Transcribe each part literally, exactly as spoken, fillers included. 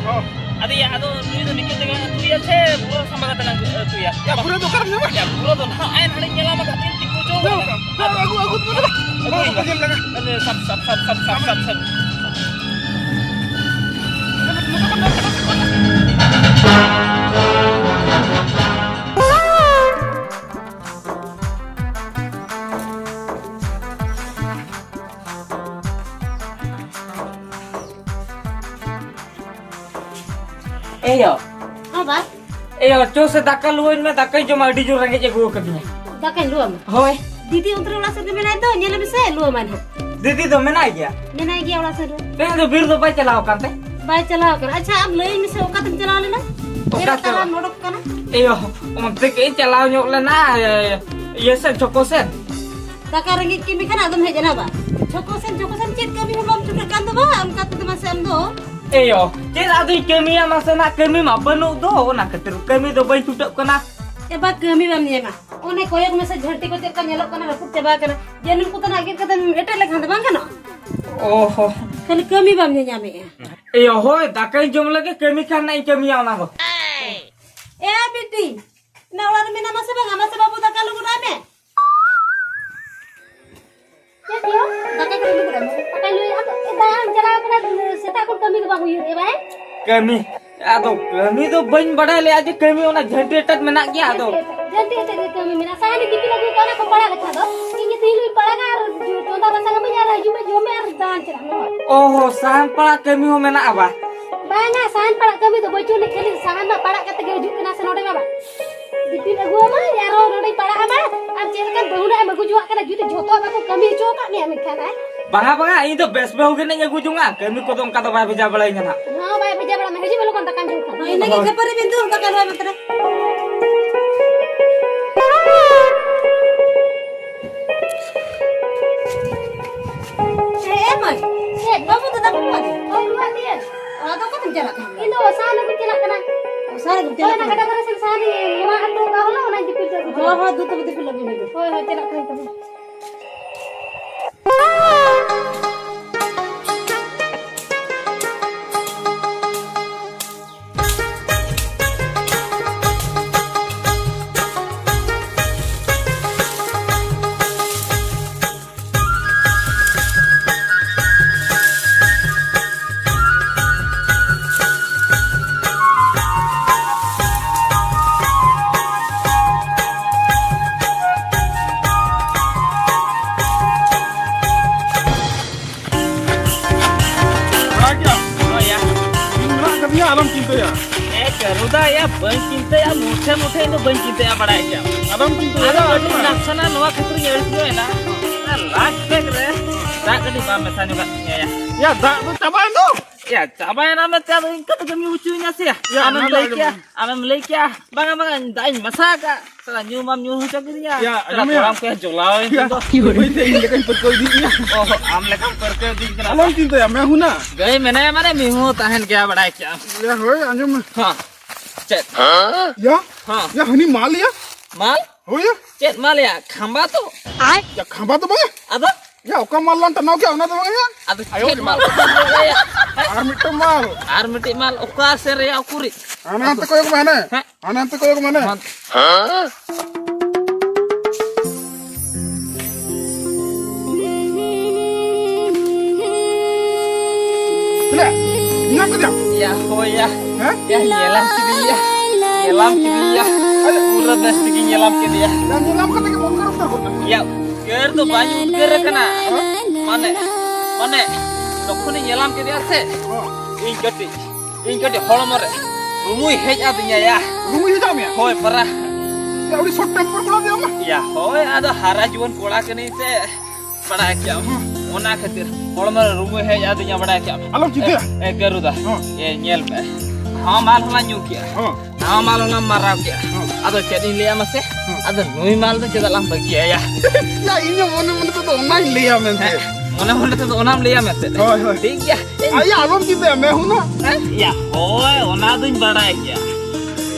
ᱦᱚᱸ᱾ ᱟᱫᱚ ᱭᱟ, ᱟᱫᱚ ᱱᱩᱭ ᱫᱚ ᱱᱤᱝᱠᱟᱹ ᱛᱮᱜᱮ ᱟᱹᱛᱩᱭᱟ ᱥᱮ ᱵᱩᱨᱟᱹ ᱥᱟᱢᱵᱟ ᱠᱟᱛᱮ ᱞᱟᱝ ᱟᱹᱛᱩᱭᱟ? ᱭᱟ, ᱵᱩᱨᱟᱹ ᱫᱚ ᱚᱠᱟᱨᱮᱢ ᱧᱟᱢᱟ? ᱭᱟ, ᱵᱩᱨᱟᱹ ᱫᱚ ᱱᱟᱦᱟᱜ ᱟᱭ ᱱᱟᱲᱤ ᱧᱮᱞᱟ ᱢᱟ ᱜᱟᱛᱮ ᱛᱤᱠᱩ ᱪᱚ᱾ ᱫᱚ, ᱫᱚ, ᱟᱹᱜᱩ, ᱟᱹᱜᱩ, ᱟᱹᱜᱩ, ᱟᱹᱜᱩᱭ ᱢᱮ᱾ ᱟᱹᱜᱩ ᱞᱟᱜᱟ᱾ ᱟᱹᱜᱩ, ᱥᱟᱵ, ᱥᱟᱵ, ᱥᱟᱵ᱾ ᱮᱭᱳ᱾ ᱦᱚᱸ ᱵᱟ᱾ ᱮᱭᱳ, ᱪᱚ ᱥᱮ ᱫᱟᱠᱟ ᱞᱩᱣᱟᱹᱧ ᱢᱮ, ᱫᱟᱠᱟᱧ ᱡᱚᱢᱟ, ᱟᱹᱰᱤ ᱡᱳᱨ ᱨᱮᱸᱜᱮᱡ ᱟᱹᱜᱩ ᱟᱠᱟᱫᱤᱧᱟ᱾ ᱫᱟᱠᱟᱧ ᱞᱩᱣᱟᱢᱟ? ᱦᱳᱭ᱾ ᱫᱤᱫᱤ ᱚᱱᱛᱮ ᱨᱮ ᱚᱲᱟᱜ ᱥᱮᱫ ᱨᱮ ᱢᱮᱱᱟᱭ ᱫᱚ, ᱧᱮᱞᱮ ᱢᱮᱥᱮ, ᱞᱩᱣᱟᱢᱟᱭ ᱱᱟᱦᱟᱜ᱾ ᱫᱤᱫᱤ ᱫᱚ ᱢᱮᱱᱟᱭ ᱜᱮᱭᱟ? ᱢᱮᱱᱟᱭ ᱜᱮᱭᱟ ᱚᱲᱟᱜ ᱥᱮᱫ ᱨᱮ᱾ ᱛᱮᱦᱮᱧ ᱫᱚ ᱵᱤᱨ ᱫᱚ ᱵᱟᱭ ᱪᱟᱞᱟᱣ ᱟᱠᱟᱱ ᱛᱮ? ᱵᱟᱭ ᱪᱟᱞᱟᱣ ᱟᱠᱟᱱᱟ᱾ ᱟᱪᱪᱷᱟ, ᱟᱢ ᱞᱟᱹᱭᱟᱹᱧ ᱢᱮᱥᱮ, ᱚᱠᱟ ᱛᱮᱢ ᱪᱟᱞᱟᱣ ᱞᱮᱱᱟ? ᱚᱠᱟ ᱵᱮᱨᱮᱫ ᱛᱮ? ᱛᱟᱨᱟᱢ ᱚᱰᱚᱠ ᱠᱟᱱᱟ᱾ ᱮᱭᱳ, ᱚᱱᱛᱮ ᱜᱮᱧ ᱪᱟᱞᱟᱣ ᱧᱚᱜ ᱞᱮᱱᱟ, ᱤᱭᱟᱹ ᱥᱮᱫ, ᱪᱷᱚᱠᱚ ᱥᱮᱫ᱾ ᱫᱟᱠᱟ ᱨᱮᱸᱜᱮᱡ ᱠᱮᱫ ᱢᱮᱠᱷᱟᱱ ᱟᱫᱚᱢ ᱦᱮᱡ ᱮᱱᱟ ᱵᱟ? ᱪᱷᱚᱠᱚ ᱥᱮᱱ, ᱪᱷᱚᱠᱚ ᱥᱮᱱ ᱪᱮᱫ ᱠᱟᱹᱢᱤ ᱦᱚᱸ ᱵᱟᱢ ᱪᱷᱩᱴᱟᱹᱜ ᱠᱟᱱ ᱫᱚ ᱵᱟ? ᱚᱱᱠᱟ ᱛᱮᱫᱚ ᱢᱟᱥᱮ ᱟᱢ ᱫᱚ᱾ ᱮᱭᱳ, ᱪᱮᱫ ᱟᱫᱚᱧ ᱠᱟᱹᱢᱤᱭᱟ ᱢᱟᱥᱮ ᱱᱟᱜ? ᱠᱟᱹᱢᱤ ᱢᱟ ᱵᱟᱹᱱᱩᱜ ᱫᱚ, ᱚᱱᱟ ᱠᱷᱟᱹᱛᱤᱨ ᱠᱟᱹᱢᱤ ᱫᱚ ᱵᱟᱹᱧ ᱪᱷᱩᱴᱟᱹᱜ ᱠᱟᱱᱟ᱾ ᱮ ᱵᱟ, ᱠᱟᱹᱢᱤ ᱵᱟᱢ ᱧᱟᱢᱟ? ᱚᱱᱮ ᱠᱚᱭᱚᱜ ᱢᱮᱥᱮ, ᱡᱷᱟᱹᱱᱴᱤ ᱠᱚ ᱪᱮᱫ ᱞᱮᱠᱟ ᱧᱮᱞᱚᱜ ᱠᱟᱱᱟ, ᱨᱟᱹᱯᱩᱫ ᱪᱟᱵᱟ ᱟᱠᱟᱱᱟ᱾ ᱡᱟᱹᱱᱩᱢ ᱠᱚ ᱛᱟᱱᱟᱜ ᱜᱮᱫ ᱠᱟᱛᱮᱢ ᱮᱴᱮᱫ ᱞᱮᱠᱷᱟᱱ ᱫᱚ ᱵᱟᱝ ᱜᱟᱱᱚᱜᱼᱟ? ᱚ ᱦᱚ᱾ ᱠᱷᱟᱹᱞᱤ ᱠᱟᱹᱢᱤ ᱵᱟᱢ ᱧᱟᱧᱟᱢᱮᱜᱼᱟ᱾ ᱮᱭᱳ, ᱦᱳᱭ, ᱫᱟᱠᱟᱧ ᱡᱚᱢ ᱞᱮᱜᱮ, ᱠᱟᱹᱢᱤ ᱠᱷᱟᱱ ᱱᱟᱜ ᱤᱧ ᱠᱟᱹᱢᱤᱭᱟ ᱚᱱᱟ ᱫᱚ᱾ ᱮ ᱵᱤᱴᱤ, ᱚᱱᱟ ᱚᱲᱟᱜ ᱨᱮ ᱢᱮᱱᱟᱢᱟ ᱥᱮ ᱵᱟᱝ? ᱢᱟᱥᱮ ᱵᱟᱹᱵᱩ, ᱫᱟᱠᱟ ᱞᱩ ᱜᱚᱫ ᱟᱭ ᱢᱮ᱾ ᱪᱮᱫ ᱦᱩᱭᱩᱜ? ᱫᱟᱠᱟ ᱠᱟᱹᱴᱤᱡ ᱞᱩ ᱜᱚᱫ ᱟᱭ ᱢᱮ᱾ ᱫᱟᱠᱟᱧ ᱞᱩᱭᱟ᱾ ᱟᱫᱚ ᱫᱟᱜ ᱮᱢ ᱪᱟᱞᱟᱣ ᱠᱟᱱᱟ, ᱥᱮᱛᱟᱜ ᱠᱷᱚᱱ ᱠᱟᱹᱢᱤ ᱫᱚ ᱵᱟᱝ ᱦᱩᱭᱩᱜ ᱨᱮ ᱵᱟᱭ? ᱠᱟᱹᱢᱤ? ᱟᱫᱚ ᱠᱟᱹᱢᱤ ᱫᱚ ᱵᱟᱹᱧ ᱵᱟᱰᱟᱭ ᱞᱮᱜᱼᱟ ᱡᱮ ᱠᱟᱹᱢᱤ ᱚᱱᱟ ᱡᱷᱟᱹᱱᱴᱤ ᱮᱴᱮᱫ ᱢᱮᱱᱟᱜ ᱜᱮᱭᱟ᱾ ᱟᱫᱚ ᱡᱷᱟᱹᱱᱴᱤ ᱮᱴᱮᱫ ᱜᱮ ᱠᱟᱹᱢᱤ ᱢᱮᱱᱟᱜᱼᱟ᱾ ᱥᱟᱦᱟᱱ ᱫᱤᱯᱤᱞ ᱟᱹᱜᱩ ᱠᱟᱜᱼᱟ, ᱚᱱᱟ ᱠᱚ ᱯᱟᱲᱟᱜ ᱞᱮᱠᱷᱟᱱ ᱫᱚ ᱤᱧ ᱜᱮ ᱛᱮᱦᱮᱧ ᱞᱩᱧ ᱯᱟᱲᱟᱜᱟ ᱟᱨ ᱪᱚᱸᱫᱟ ᱵᱟᱥᱟᱝ ᱟᱹᱢᱟᱹᱧ ᱟᱨ ᱦᱤᱡᱩᱜ ᱢᱮ, ᱡᱚᱢ ᱢᱮ ᱟᱨ ᱫᱟᱬᱟᱱ ᱪᱟᱞᱟᱜ ᱢᱮ᱾ ᱚ ᱦᱚ, ᱥᱟᱦᱟᱱ ᱯᱟᱲᱟᱜ ᱠᱟᱹᱢᱤ ᱦᱚᱸ ᱢᱮᱱᱟᱜᱼᱟ ᱵᱟ? ᱵᱟᱝᱟ, ᱥᱟᱦᱟᱱ ᱯᱟᱲᱟᱜ ᱠᱟᱹᱢᱤ ᱫᱚ ᱵᱟᱹᱪᱩᱜ ᱟᱹᱱᱤᱡ, ᱠᱷᱟᱹᱞᱤ ᱥᱟᱦᱟᱱ ᱢᱟ ᱯᱟᱲᱟᱜ ᱠᱟᱛᱮ ᱜᱮ ᱦᱤᱡᱩᱜ ᱠᱟᱱᱟ ᱥᱮ ᱱᱚᱰᱮ ᱢᱟ ᱵᱟᱝ᱾ ᱫᱤᱯᱤᱞ ᱟᱹᱜᱩ ᱟᱢᱟᱧ, ᱟᱨᱦᱚᱸ ᱱᱚᱰᱮᱧ ᱯᱟᱲᱟᱜ ᱟᱢᱟ᱾ ᱟᱢ ᱪᱮᱫ ᱞᱮᱠᱟᱱ ᱵᱟᱹᱦᱩ ᱱᱟᱜ ᱮᱢ ᱟᱹᱜᱩ ᱡᱚᱝᱟᱜ ᱠᱟᱱᱟ, ᱡᱩᱫᱤ ᱡᱷᱚᱛᱚᱣᱟᱜ ᱵᱟᱠᱚ ᱠᱟᱹᱢᱤ ᱦᱚᱪᱚ ᱟᱠᱟᱫ ᱢᱮᱭᱟ ᱢᱮᱱᱠᱷᱟᱱ, ᱦᱮᱸ? ᱵᱟᱝᱟ, ᱵᱟᱝᱟ, ᱤᱧ ᱫᱚ ᱵᱮᱥ ᱵᱟᱹᱦᱩ ᱜᱮ ᱱᱟᱜ ᱤᱧ ᱟᱹᱜᱩ ᱡᱚᱝᱟ, ᱠᱟᱹᱢᱤ ᱠᱚᱫᱚ ᱚᱱᱠᱟ ᱫᱚ ᱵᱟᱭ ᱵᱷᱮᱡᱟ ᱵᱟᱲᱟᱭᱤᱧᱟ ᱱᱟᱜ᱾ ᱦᱚᱸ, ᱵᱟᱭ ᱵᱷᱮᱡᱟ ᱵᱟᱲᱟ ᱢᱮ, ᱦᱤᱡᱩᱜ ᱢᱮ ᱞᱚᱜᱚᱱ ᱫᱟᱠᱟᱧ ᱡᱚᱢ ᱠᱷᱟᱱ᱾ ᱦᱳᱭ, ᱤᱱᱟᱹᱜᱮ ᱦᱳᱭ᱾ ᱠᱷᱟᱹᱯᱟᱹᱨᱤ ᱵᱤᱱ ᱫᱩᱲᱩᱵ ᱫᱟᱠᱟ ᱞᱩᱣᱟ ᱢᱮᱱᱛᱮ᱾ ᱮ, ᱮ ᱢᱟᱹᱭ, ᱪᱮᱫ? ᱵᱟᱹᱵᱩ ᱫᱚ ᱫᱟᱠᱟ ᱠᱚ ᱮᱢᱟᱫᱮ? ᱦᱳᱭ, ᱮᱢᱟᱫ ᱫᱤᱭᱟᱹᱧ᱾ ᱚ, ᱟᱫᱚ ᱚᱠᱟ ᱛᱮᱢ ᱪᱟᱞᱟᱜ ᱠᱟᱱᱟ? ᱤᱧ ᱫᱚ ᱥᱟᱦᱟᱱ ᱟᱹᱜᱩᱧ ᱪᱟᱞᱟᱜ ᱠᱟᱱᱟ᱾ ᱚ, ᱥᱟᱦᱟᱱ ᱟᱹᱜᱩᱢ ᱪᱟᱞᱟᱜ ᱦᱳᱭ, ᱚᱱᱟ ᱠᱟᱱᱟ? ᱜᱟᱰᱟ ᱫᱷᱟᱨᱮ ᱥᱮᱱ ᱥᱟᱦᱟᱱ ᱤᱧ ᱮᱢᱟ ᱦᱚᱴᱚ ᱠᱟᱜ ᱦᱚᱞᱟ, ᱚᱱᱟᱧ ᱫᱤᱯᱤᱞ ᱦᱚᱴᱚ ᱠᱟᱜ ᱦᱚᱸ, ᱦᱚᱸ, ᱫᱩ ᱛᱚᱵᱮ ᱫᱤᱯᱤᱞ ᱟᱹᱜᱩᱭ ᱢᱮ᱾ ᱦᱳᱭ, ᱦᱳᱭ, ᱪᱟᱞᱟᱜ ᱠᱟᱹᱱᱟᱹᱧ ᱛᱚᱵᱮ᱾ ᱟᱞᱚᱢ ᱪᱤᱱᱛᱟᱹᱭᱟ᱾ ᱮ ᱠᱟᱹᱨᱩᱫᱟ, ᱭᱟ ᱵᱟᱹᱧ ᱪᱤᱱᱛᱟᱹᱭᱟ, ᱢᱩᱴᱷᱮ ᱢᱩᱴᱷᱮ ᱤᱧ ᱫᱚ ᱵᱟᱹᱧ ᱪᱤᱱᱛᱟᱹᱭᱟ, ᱵᱟᱲᱟᱭ ᱠᱮᱭᱟᱢ᱾ ᱟᱞᱚᱢ ᱪᱤᱱᱛᱟᱹᱭᱟ, ᱟᱫᱚ ᱟᱞᱚᱢ ᱠᱟᱹᱴᱤᱡ ᱪᱤᱱᱛᱟᱹᱭᱟ᱾ ᱱᱟᱥᱮᱱᱟᱜ ᱱᱚᱣᱟ ᱠᱷᱟᱹᱛᱤᱨ ᱤᱧ ᱟᱹᱲᱤᱥ ᱧᱚᱜ ᱮᱱᱟ᱾ ᱚᱱᱟ ᱞᱟᱥᱴ ᱵᱨᱮᱠ ᱨᱮ ᱫᱟᱜ ᱠᱟᱹᱴᱤᱡ ᱵᱟᱢ ᱢᱮᱥᱟ ᱧᱚᱜᱟᱜ ᱛᱤᱧᱟᱹ, ᱭᱟ᱾ ᱭᱟ, ᱫᱟᱜ ᱫᱚ ᱪᱟᱵᱟᱭᱮᱱ ᱫᱚ᱾ ᱭᱟ, ᱪᱟᱵᱟᱭᱮᱱᱟ ᱢᱮᱱᱛᱮ ᱟᱫᱚ ᱤᱱᱠᱟᱹ ᱛᱮᱜᱮᱢ ᱧᱩ ᱦᱚᱪᱚᱭᱤᱧᱟ ᱥᱮ? ᱭᱟ, ᱟᱢᱮᱢ ᱚᱱᱟ ᱫᱚ ᱞᱟᱹᱭ ᱟᱸᱡᱚᱢ ᱠᱮᱭᱟ, ᱢᱮ᱾ ᱟᱢᱮᱢ ᱞᱟᱹᱭ ᱠᱮᱭᱟ, ᱵᱟᱝᱟ, ᱵᱟᱝᱟ, ᱫᱟᱜ ᱤᱧ ᱢᱮᱥᱟ ᱟᱠᱟᱫ᱾ ᱥᱟᱞᱟ, ᱧᱩ ᱢᱟᱢ ᱧᱩ ᱦᱚᱪᱚ ᱠᱤᱫᱤᱧᱟ᱾ ᱭᱟ, ᱥᱟᱞᱟ, ᱟᱸᱡᱚᱢ ᱢᱮ᱾ ᱠᱚᱲᱟᱢ ᱠᱚ ᱡᱚᱞᱟᱣᱮᱱ ᱭᱟ, ᱛᱤᱧ ᱫᱚ᱾ ᱵᱟᱹᱭ ᱵᱟᱹᱭ ᱛᱮ ᱤᱧ ᱞᱮᱠᱟᱧ ᱯᱟᱹᱨᱠᱟᱹᱣ ᱤᱫᱤᱭᱮᱫ ᱢᱮᱭᱟ᱾ ᱚ, ᱟᱢ ᱞᱮᱠᱟᱢ ᱯᱟᱹᱨᱠᱟᱹᱣ ᱤᱫᱤᱧ ᱠᱟᱱᱟ᱾ ᱟᱞᱚᱢ ᱪᱤᱱᱛᱟᱹᱭᱟ, ᱢᱮ ᱦᱩᱱᱟ᱾ ᱜᱟᱹᱭ ᱢᱮᱱᱟᱭᱟ ᱢᱟᱱᱮ ᱢᱤᱦᱩ ᱛᱟᱦᱮᱱ ᱜᱮᱭᱟ, ᱵᱟᱲᱟᱭ ᱠᱮᱜᱼᱟᱢ᱾ ᱭᱟ, ᱦᱳᱭ, ᱟᱸᱡᱚᱢ ᱢᱮ᱾ ᱦᱮᱸ᱾ ᱪᱮᱫ? ᱭᱟ? ᱦᱮᱸ᱾ ᱭᱟ, ᱦᱟᱹᱱᱤ ᱢᱟᱞ ᱭᱟ? ᱢᱟᱞ? ᱦᱳᱭ ᱭᱟ᱾ ᱪᱮᱫ ᱢᱟᱞ ᱭᱟ? ᱠᱷᱟᱢᱵᱟ ᱛᱚ? ᱭᱟ, ᱠᱷᱟᱢᱵᱟ ᱫᱚ ᱵᱟᱝ ᱭᱟ᱾ ᱟᱫᱚ? ᱭᱟ, ᱚᱠᱟ ᱢᱟᱞ ᱞᱟᱝ ᱴᱟᱱᱟᱣ ᱠᱮᱜᱼᱟ, ᱚᱱᱟ ᱫᱚ ᱵᱟᱝ ᱭᱟ? ᱟᱫᱚ ᱟᱭᱳ ᱪᱮᱫ ᱢᱟᱞ ᱠᱚ ᱞᱟᱹᱭᱟ? ᱟᱨ ᱢᱤᱫᱴᱟᱝ ᱢᱟᱞ᱾ ᱟᱨ ᱢᱤᱫᱴᱤᱡ ᱢᱟᱞ ᱚᱠᱟ ᱥᱮᱫ ᱨᱮᱭᱟ ᱩᱠᱩᱨᱤᱡ? ᱦᱟᱱᱮ ᱦᱟᱱᱛᱮ ᱠᱚᱭᱚᱜ ᱢᱮ, ᱦᱟᱱᱮ᱾ ᱦᱮᱸ? ᱦᱟᱱᱮ ᱦᱟᱱᱛᱮ ᱠᱚᱭᱚᱜ ᱢᱮ, ᱦᱟᱱᱮ᱾ ᱦᱟᱱ- ᱪᱮᱞᱮ? ᱧᱟᱢ ᱠᱮᱫᱮᱭᱟᱢ? ᱭᱟ, ᱦᱳᱭ ᱭᱟ᱾ ᱦᱮᱸ? ᱭᱟ, ᱧᱮᱞᱟᱢ ᱠᱮᱫᱮᱭᱟ᱾ ᱧᱮᱞᱟᱢ ᱠᱮᱫᱮᱭᱟ᱾ ᱟᱨᱮ᱾ ᱯᱩᱨᱟᱹ ᱵᱮᱥ ᱴᱷᱤᱠᱤᱧ ᱧᱮᱞᱟᱢ ᱠᱮᱫᱮᱭᱟ᱾ ᱭᱟ, ᱧᱮᱞᱟᱢ ᱠᱟᱛᱮ ᱜᱮ ᱵᱚᱛᱚᱨ ᱩᱛᱟᱹᱨ ᱜᱚᱫ ᱱᱟ᱾ ᱭᱟ, ᱩᱫᱽᱜᱟᱹᱨ ᱫᱚ ᱵᱟᱹᱧ ᱩᱫᱽᱜᱟᱹᱨ ᱟᱠᱟᱱᱟ᱾ ᱦᱮᱸ? ᱢᱟᱱᱮ, ᱢᱟᱱᱮ, ᱡᱚᱠᱷᱚᱱᱤᱧ ᱧᱮᱞᱟᱢ ᱠᱮᱫᱮᱭᱟ ᱥᱮ, ᱦᱮᱸ᱾ ᱤᱧ ᱠᱟᱹᱴᱤᱡ, ᱤᱧ ᱠᱟᱹᱴᱤᱡ ᱦᱚᱲᱢᱚ ᱨᱮ ᱨᱩᱢᱩᱭ ᱦᱮᱡ ᱟᱹᱫᱤᱧᱟ ᱭᱟ᱾ ᱨᱩᱢᱩᱭ ᱦᱮᱡ ᱟᱫ ᱢᱮᱭᱟ? ᱦᱳᱭ, ᱯᱟᱨᱟ᱾ ᱭᱟ, ᱟᱹᱰᱤ short temper ᱠᱚᱲᱟ ᱫᱚ ᱟᱢ ᱢᱟ᱾ ᱭᱟ, ᱦᱳᱭ, ᱟᱫᱚ ᱦᱟᱨᱟ ᱡᱩᱣᱟᱹᱱ ᱠᱚᱲᱟ ᱠᱟᱹᱱᱟᱹᱧ ᱥᱮ᱾ ᱵᱟᱲᱟᱭ ᱠᱮᱭᱟᱢ᱾ ᱦᱮᱸ᱾ ᱚᱱᱟ ᱠᱷᱟᱹᱛᱤᱨ ᱦᱚᱲᱢᱚ ᱨᱮ ᱨᱩᱢᱩᱭ ᱦᱮᱡ ᱟᱹᱫᱤᱧᱟ, ᱵᱟᱲᱟᱭ ᱠᱮᱭᱟᱢ᱾ ᱟᱞᱚᱢ ᱪᱤᱱᱛᱟᱹᱭᱟ᱾ ᱮ, ᱮ, ᱜᱟᱹᱨᱩᱫᱟ᱾ ᱦᱮᱸ᱾ ᱮ, ᱧᱮᱞ ᱢᱮ᱾ ᱱᱟᱣᱟ ᱢᱟᱞ ᱦᱚᱸᱞᱟᱝ ᱧᱩ ᱠᱮᱜᱼᱟ᱾ ᱦᱮᱸ᱾ ᱱᱟᱣᱟ ᱢᱟᱞ ᱦᱚᱸᱞᱟᱝ ᱢᱟᱨᱟᱣ ᱠᱮᱜᱼᱟ᱾ ᱦᱮᱸ᱾ ᱟᱫᱚ ᱪᱮᱫ ᱤᱧ ᱞᱟᱹᱭᱟ ᱢᱟᱥᱮ? ᱦᱮᱸ᱾ ᱟᱫᱚ ᱱᱩᱭ ᱢᱟᱞ ᱫᱚ ᱪᱮᱫᱟᱜ ᱞᱟᱝ ᱵᱟᱹᱜᱤᱭᱟᱭᱟ? ᱭᱟ, ᱤᱧ ᱦᱚᱸ ᱢᱚᱱᱮ ᱢᱚᱱᱮ ᱛᱮᱫᱚ ᱚᱱᱟᱧ ᱞᱟᱹᱭᱟ ᱢᱮᱱᱛᱮ᱾ ᱦᱮᱸ᱾ ᱢᱚᱱᱮ ᱢᱚᱱᱮ ᱛᱮᱫᱚ ᱚᱱᱟᱢ ᱞᱟᱹᱭᱟ ᱢᱮᱱᱛᱮ᱾ ᱦᱳᱭ, ᱦᱳᱭ᱾ ᱴᱷᱤᱠ ᱜᱮᱭᱟ᱾ ᱟᱭᱟ, ᱟᱞᱚᱢ ᱪᱤᱱᱛᱟᱹᱭᱟ, ᱢᱮ ᱦᱩᱱᱟ᱾ ᱦᱮᱸ? ᱭᱟ, ᱦᱳᱭ, ᱚᱱᱟ ᱫᱩᱧ ᱵᱟᱲᱟᱭ ᱜᱮᱭᱟ᱾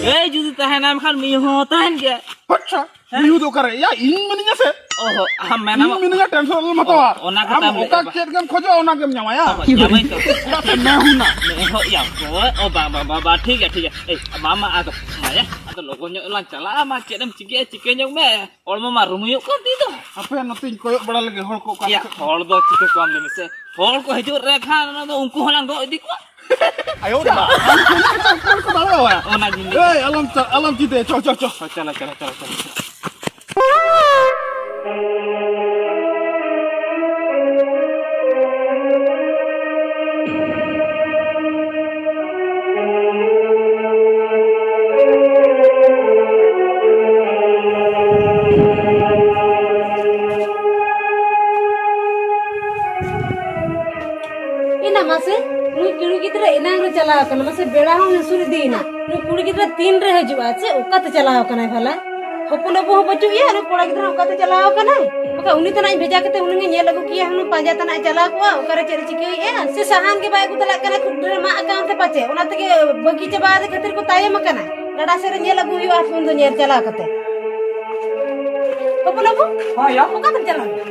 ᱜᱟᱹᱭ ᱡᱩᱫᱤ ᱛᱟᱦᱮᱱᱟ, ᱮᱱᱠᱷᱟᱱ ᱢᱤᱦᱩ ᱦᱚᱸ ᱛᱟᱦᱮᱱ ᱜᱮᱭᱟ᱾ ᱟᱪᱪᱷᱟ᱾ ᱦᱮᱸ? ᱢᱤᱦᱩ ᱫᱚ ᱚᱠᱟᱨᱮ? ᱭᱟ, ᱤᱧ ᱢᱤᱱᱟᱹᱧᱟ ᱥᱮ? ᱚᱦᱚ, ᱟᱢ ᱢᱮᱱᱟᱢ᱾ ᱤᱧ ᱢᱤᱱᱟᱹᱧᱟ, tension ᱟᱞᱚᱢ ᱦᱟᱛᱟᱣᱟ᱾ ᱚ, ᱚᱱᱟ ᱠᱟᱛᱷᱟᱢ ᱟᱢ ᱞᱟᱹᱭ ᱚᱠᱟ ᱮᱫᱟ᱾ ᱪᱮᱫ ᱜᱮᱢ ᱠᱷᱚᱡᱚᱜᱼᱟ, ᱚᱱᱟ ᱜᱮᱢ ᱧᱟᱢᱟ, ᱭᱟ? ᱚ, ᱧᱟᱢᱟᱹᱧ ᱛᱚ᱾ ᱪᱮᱫᱟᱜ ᱥᱮ ᱢᱮ ᱦᱩᱱᱟ᱾ ᱱᱮ, ᱦᱚ, ᱭᱟ, ᱦᱳᱭ, ᱚ, ᱵᱟ, ᱵᱟ, ᱵᱟ, ᱵᱟ, ᱴᱷᱤᱠ ᱜᱮᱭᱟ, ᱴᱷᱤᱠ ᱜᱮᱭᱟ᱾ ᱮᱭ, ᱢᱟ, ᱢᱟ, ᱟᱫᱚ, ᱢᱟ, ᱭᱟ, ᱟᱫᱚ ᱞᱚᱜᱚᱱ ᱧᱚᱜ ᱞᱟᱝ ᱪᱟᱞᱟᱜᱼᱟ, ᱢᱟ, ᱪᱮᱫ ᱮᱢ ᱪᱤᱠᱟᱹᱭᱟ, ᱪᱤᱠᱟᱹ ᱧᱚᱜ ᱢᱮ᱾ ᱦᱚᱲᱢᱚ ᱢᱟ ᱨᱩᱢᱩᱭᱚᱜ ᱠᱟᱱ ᱛᱤᱧ ᱫᱚ᱾ ᱦᱟᱯᱮ, ᱱᱚᱛᱮᱧ ᱠᱚᱭᱚᱜ ᱵᱟᱲᱟ ᱞᱮᱜᱮ, ᱦᱚᱲ ᱠᱚ ᱚᱠᱟ ᱭᱟ, ᱠᱚ ᱥᱮᱫ᱾ ᱦᱚᱲ ᱫᱚ ᱪᱤᱠᱟᱹ ᱠᱚᱣᱟᱢ ᱞᱟᱹᱭ ᱢᱮᱥᱮ? ᱦᱚᱲ ᱠᱚ ᱦᱤᱡᱩᱜ ᱨᱮ ᱠᱷᱟᱱ, ᱚᱱᱟ ᱫᱚ ᱩᱱᱠᱩ ᱦᱚᱸᱞᱟᱝ ᱜᱚᱜ ᱤᱫᱤ ᱠᱚᱣᱟ᱾ ᱟᱭᱳ ᱨᱮ ᱢᱟ᱾ ᱚᱱᱟ ᱜᱤᱧ ᱞᱟᱹᱭ᱾ ᱮᱭ, ᱟᱞᱚᱢ ᱪᱟ-, ᱟᱞᱚᱢ ᱪᱤᱱᱛᱟᱹᱭᱟ, ᱪᱚ, ᱪᱚ, ᱪᱚ᱾ ᱦᱳᱭ, ᱪᱟᱞᱟᱜ, ᱪᱟᱞᱟᱜ, ᱪᱟᱞᱟᱜ, ᱪᱟᱞᱟᱜ᱾ ᱵᱮᱲᱟ ᱦᱚᱸ ᱦᱟᱹᱥᱩᱨ ᱤᱫᱤᱭᱮᱱᱟ᱾ ᱱᱩᱭ ᱠᱩᱲᱤ ᱜᱤᱫᱽᱨᱟᱹ ᱛᱤᱱ ᱨᱮ ᱦᱤᱡᱩᱜᱼᱟ? ᱪᱮᱫ ᱚᱠᱟᱛᱮ ᱪᱟᱞᱟᱣ ᱟᱠᱟᱱᱟᱭ ᱵᱷᱟᱞᱟ? ᱦᱚᱯᱚᱱ ᱵᱟᱹᱵᱩ ᱦᱚᱸ ᱵᱟᱹᱪᱩᱜ ᱮᱭᱟ, ᱱᱩᱭ ᱠᱚᱲᱟ ᱜᱤᱫᱽᱨᱟᱹ ᱦᱚᱸ ᱚᱠᱟᱛᱮ ᱪᱟᱞᱟᱣ ᱟᱠᱟᱱᱟᱭ? ᱵᱟᱠᱷᱟᱱ ᱩᱱᱤ ᱛᱟᱱᱟᱜ ᱤᱧ ᱵᱷᱮᱡᱟ ᱠᱟᱛᱮ ᱦᱩᱱᱟᱹᱝ ᱤᱧ ᱧᱮᱞ ᱟᱹᱜᱩ ᱠᱮᱭᱟ, ᱦᱩᱱᱟᱹᱝ ᱯᱟᱸᱡᱟ ᱛᱟᱱᱟᱜ ᱮ ᱪᱟᱞᱟᱣ ᱠᱚᱜᱼᱟ, ᱚᱠᱟᱨᱮ ᱪᱮᱫ ᱮ ᱪᱤᱠᱟᱹᱭᱮᱫᱼᱟ? ᱥᱮ ᱥᱟᱦᱟᱱ ᱜᱮ ᱵᱟᱭ ᱟᱹᱜᱩ ᱫᱟᱲᱮᱭᱟᱜ ᱠᱟᱱᱟ, ᱠᱷᱩᱵ ᱰᱷᱮᱨ ᱢᱟᱜ ᱟᱠᱟᱱ ᱛᱮ ᱯᱟᱪᱮ, ᱚᱱᱟ ᱛᱮᱜᱮ ᱵᱟᱹᱜᱤ ᱪᱟᱵᱟ ᱟᱫᱮ ᱠᱷᱟᱹᱛᱤᱨ ᱠᱚ ᱛᱟᱭᱚᱢ ᱟᱠᱟᱱᱟ᱾ ᱜᱟᱰᱟ ᱥᱮᱫ ᱨᱮ ᱧᱮᱞ ᱟᱹᱜᱩ ᱦᱩᱭᱩᱜᱼᱟ, ᱩᱱ ᱫᱚ ᱧᱮᱞ ᱪᱟᱞᱟᱣ ᱠᱟᱛᱮ᱾ ᱦᱚᱯᱚᱱ ᱵᱟᱹᱵᱩ? ᱦᱳᱭ ᱭᱟ᱾ ᱚᱠᱟ ᱛᱮᱢ ᱪᱟᱞᱟᱣ ᱞᱮᱱᱟ?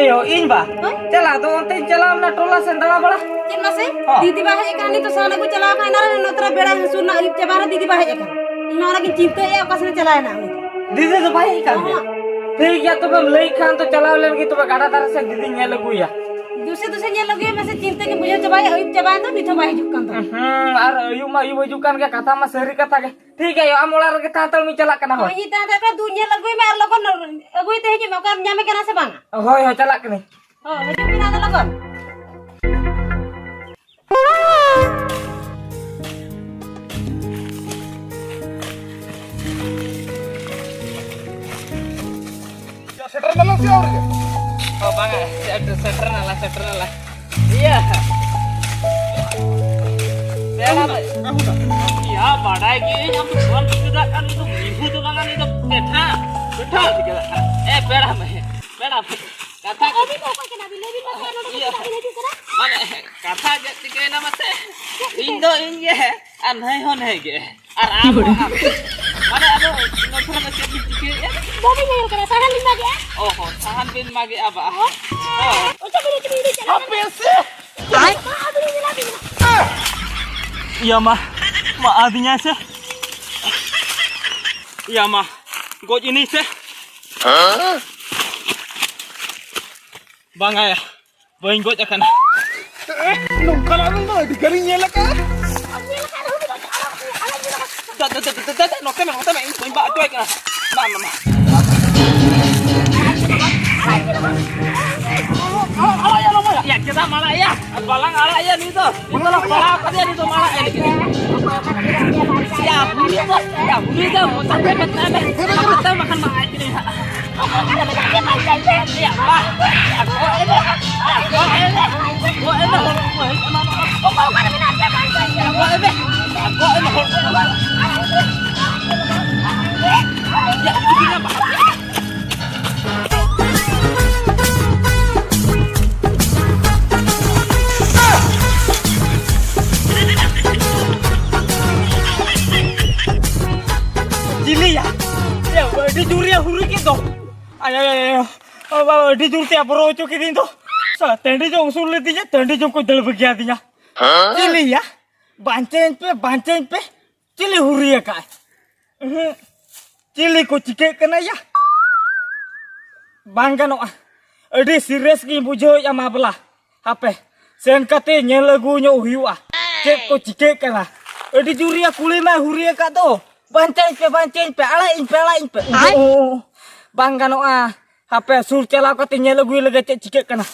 ᱮᱭᱳ, ᱤᱧ ᱵᱟ? ᱦᱳᱭ? ᱪᱟᱞᱟᱣ ᱫᱚ ᱚᱱᱛᱮᱧ ᱪᱟᱞᱟᱣ ᱞᱮᱱᱟ ᱴᱚᱞᱟ ᱥᱮᱱ ᱫᱟᱬᱟ ᱵᱟᱲᱟ᱾ ᱪᱮᱫ ᱢᱟᱥᱮ? ᱦᱚᱸ᱾ ᱫᱤᱫᱤ ᱵᱟ ᱦᱮᱡ ᱟᱠᱟᱱᱟ, ᱱᱤᱛᱚᱜ ᱥᱟᱦᱟᱱ ᱟᱹᱜᱩ ᱪᱟᱞᱟᱣ ᱟᱠᱟᱱᱟ, ᱮᱱᱟᱱ ᱨᱮ ᱱᱚᱛᱮ ᱨᱮ ᱵᱮᱲᱟ ᱦᱟᱹᱥᱩᱨ ᱮᱱᱟ, ᱟᱹᱭᱩᱵ ᱪᱟᱵᱟ ᱨᱮ ᱫᱤᱫᱤ ᱵᱟ ᱦᱮᱡ ᱟᱠᱟᱱᱟ᱾ ᱤᱧ ᱢᱟ ᱚᱱᱟᱜᱤᱧ ᱪᱤᱱᱛᱟᱹᱭᱮᱫᱼᱟ, ᱚᱠᱟ ᱥᱮᱱ ᱪᱟᱞᱟᱣ ᱮᱱᱟ ᱩᱱᱤ ᱫᱚ᱾ ᱫᱤᱫᱤ ᱫᱚ ᱵᱟᱭ ᱦᱮᱡ ᱟᱠᱟᱱ ᱜᱮᱭᱟ? ᱦᱚᱸ᱾ ᱴᱷᱤᱠ ᱜᱮᱭᱟ, ᱛᱚᱵᱮᱢ ᱞᱟᱹᱭ ᱠᱷᱟᱱ ᱫᱚ ᱪᱟᱞᱟᱣ ᱞᱮᱱ ᱜᱮ ᱛᱚᱵᱮ ᱜᱟᱰᱟ ᱫᱷᱟᱨᱮ ᱥᱮᱫ ᱫᱤᱫᱤᱧ ᱧᱮᱞ ᱟᱹᱜᱩᱭᱟ᱾ ᱫᱩᱥᱮ ᱫᱩᱥᱮ ᱧᱮᱞ ᱟᱹᱜᱩᱭᱟ, ᱢᱟᱥᱮ ᱪᱤᱱᱛᱟᱹ ᱜᱮᱢ ᱵᱩᱡᱷᱟᱹᱣ ᱪᱟᱵᱟᱭᱟ, ᱟᱹᱭᱩᱵ ᱪᱟᱵᱟᱭᱮᱱ ᱫᱚ, ᱱᱤᱛ ᱦᱚᱸ ᱵᱟᱭ ᱦᱤᱡᱩᱜ ᱠᱟᱱ ᱫᱚ᱾ ᱦᱩᱸ, ᱟᱨ ᱟᱹᱭᱩᱵ ᱢᱟ ᱟᱹᱭᱩᱵ ᱦᱤᱡᱩᱜ ᱠᱟᱱ ᱜᱮ, ᱠᱟᱛᱷᱟ ᱢᱟ ᱥᱟᱹᱨᱤ ᱠᱟᱛᱷᱟ ᱜᱮ᱾ ᱴᱷᱤᱠ ᱜᱮᱭᱟ, ᱟᱢ ᱚᱲᱟᱜ ᱨᱮᱜᱮ ᱛᱟᱦᱮᱸ ᱦᱟᱛᱟᱲ ᱢᱮ, ᱪᱟᱞᱟᱜ ᱠᱟᱱᱟ᱾ ᱦᱳᱭ᱾ ᱦᱳᱭ, ᱤᱧ ᱛᱟᱦᱮᱸ ᱦᱟᱛᱟᱲ ᱠᱟᱱᱟ, ᱫᱩ ᱧᱮᱞ ᱟᱹᱜᱩᱭ ᱢᱮ ᱟᱨ ᱞᱚᱜᱚᱱ ᱟᱹᱜᱩᱭ ᱛᱮ ᱦᱤᱡᱩᱜ ᱢᱮ, ᱚᱠᱟᱢ ᱧᱟᱢᱮ ᱠᱟᱱᱟ ᱥᱮ ᱵᱟᱝᱟ? ᱦᱳᱭ, ᱦᱳᱭ, ᱪᱟᱞᱟᱜ ᱠᱟᱹᱱᱟᱹᱧ᱾ ᱦᱳᱭ, ᱦᱤᱡᱩᱜ ᱢᱮ ᱟᱫᱚ ᱞᱚᱜᱚᱱ᱾ ᱥᱮᱴᱮᱨ ᱱᱟᱞᱟᱝ ᱥᱮ ᱟᱹᱣᱨᱤ? ᱚ, ᱵᱟᱝᱟ, ᱥᱮᱴᱮᱨ, ᱥᱮᱴᱮᱨ ᱱᱟᱞᱟᱝ, ᱥᱮᱴᱮᱨ ᱱᱟᱞᱟᱝ᱾ ᱤᱭᱟᱹ᱾ ᱯᱮᱲᱟ ᱫᱚ᱾ ᱤᱭᱟᱹ, ᱵᱟᱰᱟᱭ ᱜᱤᱭᱟᱹᱧ, ᱟᱢ ᱫᱚ ᱯᱷᱳᱱ ᱠᱚ ᱪᱮᱫᱟᱜ ᱠᱟᱱ, ᱩᱱᱤ ᱫᱚ ᱢᱤᱦᱩ ᱫᱚ ᱵᱟᱝᱟ, ᱩᱱᱤ ᱫᱚ ᱯᱮᱴᱷᱟ᱾ ᱯᱮᱴᱷᱟ ᱪᱤᱠᱟᱹ ᱫᱟᱲᱮᱭᱟᱜ ᱠᱟᱱᱟ? ᱮ, ᱯᱮᱲᱟ ᱢᱮ, ᱯᱮᱲᱟ ᱢᱮ᱾ ᱠᱟᱛᱷᱟ ᱟᱹᱵᱤᱱ ᱫᱚ ᱚᱠᱚᱭ ᱠᱟᱱᱟ ᱵᱤᱱ? ᱞᱟᱹᱭ ᱵᱤᱱ ᱢᱟᱥᱮ, ᱟᱨ ᱱᱚᱰᱮ ᱤᱭᱟᱹ᱾ ᱪᱮᱫᱟᱜ ᱵᱤᱱ ᱦᱤᱡᱩᱜ ᱠᱟᱱᱟ? ᱢᱟᱱᱮ, ᱠᱟᱛᱷᱟ ᱪᱮᱫ ᱪᱤᱠᱟᱹᱭᱮᱱᱟ ᱢᱟᱥᱮ? ᱪᱮᱫ ᱤᱧ ᱪᱤᱠᱟᱹᱭᱮᱱᱟ? ᱫᱚ ᱤᱧ ᱜᱮ, ᱟᱨ ᱱᱟᱹᱭ ᱦᱚᱸ ᱱᱟᱹᱭ ᱜᱮ᱾ ᱟᱨ ᱟᱢ ᱦᱚᱸ ᱟᱢ᱾ ᱢᱟᱱᱮ, ᱟᱫᱚ ᱱᱚᱛᱮ ᱨᱮ ᱪᱮᱫ ᱵᱤᱱ ᱪᱤᱠᱟᱹᱭᱮᱫᱼᱟ? ᱵᱟᱹᱵᱤᱱ ᱧᱮᱞ ᱠᱟᱱᱟ, ᱥᱟᱦᱟᱱ ᱞᱤᱧ ᱢᱟᱜᱮᱜᱼᱟ᱾ ᱚ ᱦᱚᱸ, ᱥᱟᱦᱟᱱ ᱵᱤᱱ ᱢᱟᱜᱮᱜᱼᱟ ᱵᱟ? ᱦᱳᱭ᱾ ᱚᱪᱚᱜ ᱵᱤᱱ, ᱚᱪᱚᱜ ᱵᱤᱱ, ᱪᱟᱞᱟᱜ ᱵᱤᱱ᱾ ᱦᱟᱯᱮ ᱥᱮ᱾ ᱢᱟ, ᱟᱹᱵᱤᱱ ᱞᱤᱧ ᱧᱮᱞᱟ ᱵᱤᱱ᱾ ᱤᱭᱟᱹ ᱢᱟ, ᱢᱟ ᱟᱹᱫᱤᱧᱟᱭ ᱥᱮ᱾ ᱤᱭᱟᱹ ᱢᱟ, ᱜᱚᱡ ᱮᱱᱟᱹᱧ ᱥᱮ᱾ ᱵᱟᱝᱟ ᱭᱟ᱾ ᱵᱟᱹᱧ ᱜᱚᱡ ᱟᱠᱟᱱᱟ᱾ ᱱᱚᱝᱠᱟᱱᱟᱜ ᱨᱮ ᱫᱚ ᱟᱹᱰᱤ ᱜᱟᱱᱤᱧ ᱧᱮᱞ ᱟᱠᱟᱫᱼᱟ᱾ ᱫᱟ, ᱫᱟ, ᱫᱟ, ᱱᱚᱛᱮ ᱢᱮ, ᱱᱚᱛᱮ ᱢᱮ, ᱤᱧ ᱵᱟᱹᱧ ᱵᱟᱜ ᱦᱚᱪᱚᱣᱟᱭ ᱠᱟᱱᱟ᱾ ᱢᱟ, ᱢᱟ, ᱢᱟ᱾ ᱟᱲᱟᱜ, ᱟᱲᱟᱜ, ᱟᱲᱟᱜ, ᱟᱲᱟᱜ, ᱟᱲᱟᱜ, ᱭᱟ, ᱪᱮᱫᱟᱜ ᱮᱢ ᱟᱲᱟᱜ ᱮᱭᱟ? ᱵᱟᱞᱟᱝ ᱟᱲᱟᱜ ᱮᱭᱟ ᱱᱩᱭ ᱫᱚ᱾ ᱱᱩᱭ ᱫᱚ ᱞᱟᱝ ᱯᱟᱲᱟᱣ ᱠᱟᱫᱮᱭᱟ, ᱱᱩᱭ ᱫᱚ ᱢᱟᱲᱟᱝ ᱮᱱᱮᱡ ᱨᱮ᱾ ᱭᱟ, ᱩᱱᱤ ᱫᱚ, ᱭᱟ, ᱩᱱᱤ ᱫᱚ ᱢᱚᱪᱟ ᱛᱮ ᱢᱮᱛᱟᱭ ᱢᱮ᱾ ᱢᱚᱪᱟ ᱛᱮ ᱵᱟᱠᱷᱟᱱ ᱢᱟᱲᱟᱝ ᱮᱱᱮᱡ ᱨᱮ᱾ ᱭᱟ, ᱵᱟ, ᱭᱟ, ᱜᱚᱜ ᱮ ᱢᱮ᱾ ᱭᱟ, ᱜᱚᱜ ᱮ ᱢᱮ᱾ ᱦᱚᱲ ᱠᱚᱠᱚ ᱦᱮᱡ ᱮᱢᱟᱱᱚᱜ ᱠᱟᱱᱟ᱾ ᱜᱚᱜ ᱮ ᱢᱮ᱾ ᱪᱤᱞᱤᱭᱟ? ᱮ, ᱟᱹᱰᱤ ᱡᱳᱨᱮ ᱦᱩᱨᱤ ᱠᱮᱫ ᱫᱚ᱾ ᱟᱭ, ᱟᱭ, ᱟᱭ, ᱟᱭ, ᱟᱹᱰᱤ ᱡᱳᱨ ᱛᱮ ᱟᱵᱚᱨᱚ ᱦᱚᱪᱚ ᱠᱤᱫᱤᱧ ᱫᱚ᱾ ᱥᱟᱞᱟ ᱴᱟᱺᱰᱤ ᱪᱚᱝ ᱩᱥᱩᱞ ᱞᱤᱫᱤᱧᱟ, ᱴᱟᱺᱰᱤ ᱪᱚᱝ ᱠᱚ ᱫᱟᱹᱲ ᱵᱟᱹᱜᱤᱭᱟᱫᱤᱧᱟ᱾ ᱪᱤᱞᱤᱭᱟ? ᱵᱟᱧᱪᱟᱣᱤᱧ ᱯᱮ, ᱵᱟᱧᱪᱟᱣᱤᱧ ᱯᱮ᱾ ᱪᱤᱞᱤ ᱦᱩᱨᱤ ᱟᱠᱟᱫ? ᱩᱦᱩᱸ᱾ ᱪᱤᱞᱤ ᱠᱚ ᱪᱤᱠᱟᱹᱜ ᱠᱟᱱᱟ ᱭᱟ? ᱵᱟᱝ ᱜᱟᱱᱚᱜᱼᱟ᱾ ᱟᱹᱰᱤ serious ᱜᱤᱧ ᱵᱩᱡᱷᱟᱹᱣᱮᱫᱼᱟ ᱢᱟᱢᱞᱟ᱾ ᱦᱟᱯᱮ, ᱥᱮᱱ ᱠᱟᱛᱮ ᱧᱮᱞ ᱟᱹᱜᱩ ᱧᱚᱜ ᱦᱩᱭᱩᱜᱼᱟ, ᱪᱮᱫ ᱠᱚ ᱪᱤᱠᱟᱹᱜ ᱠᱟᱱᱟ᱾ ᱟᱹᱰᱤ ᱡᱳᱨ ᱭᱟ ᱠᱩᱲᱤ ᱢᱟᱭ ᱦᱩᱨᱤ ᱟᱠᱟᱫ ᱫᱚ᱾ ᱵᱟᱧᱪᱟᱣᱤᱧ ᱯᱮ, ᱵᱟᱧᱪᱟᱣᱤᱧ ᱯᱮ, ᱟᱲᱟᱜ ᱤᱧ ᱯᱮ, ᱟᱲᱟᱜ ᱤᱧ ᱯᱮ᱾ ᱟᱭ᱾ ᱳ, ᱵᱟᱝ ᱜᱟᱱᱚᱜᱼᱟ᱾ ᱦᱟᱯᱮ, ᱥᱩᱨ ᱪᱟᱞᱟᱣ ᱠᱟᱛᱮ ᱧᱮᱞ ᱟᱹᱜᱩᱭ ᱞᱮᱜᱮ ᱪᱮᱫ ᱪᱤᱠᱟᱹᱜ ᱠᱟᱱᱟ᱾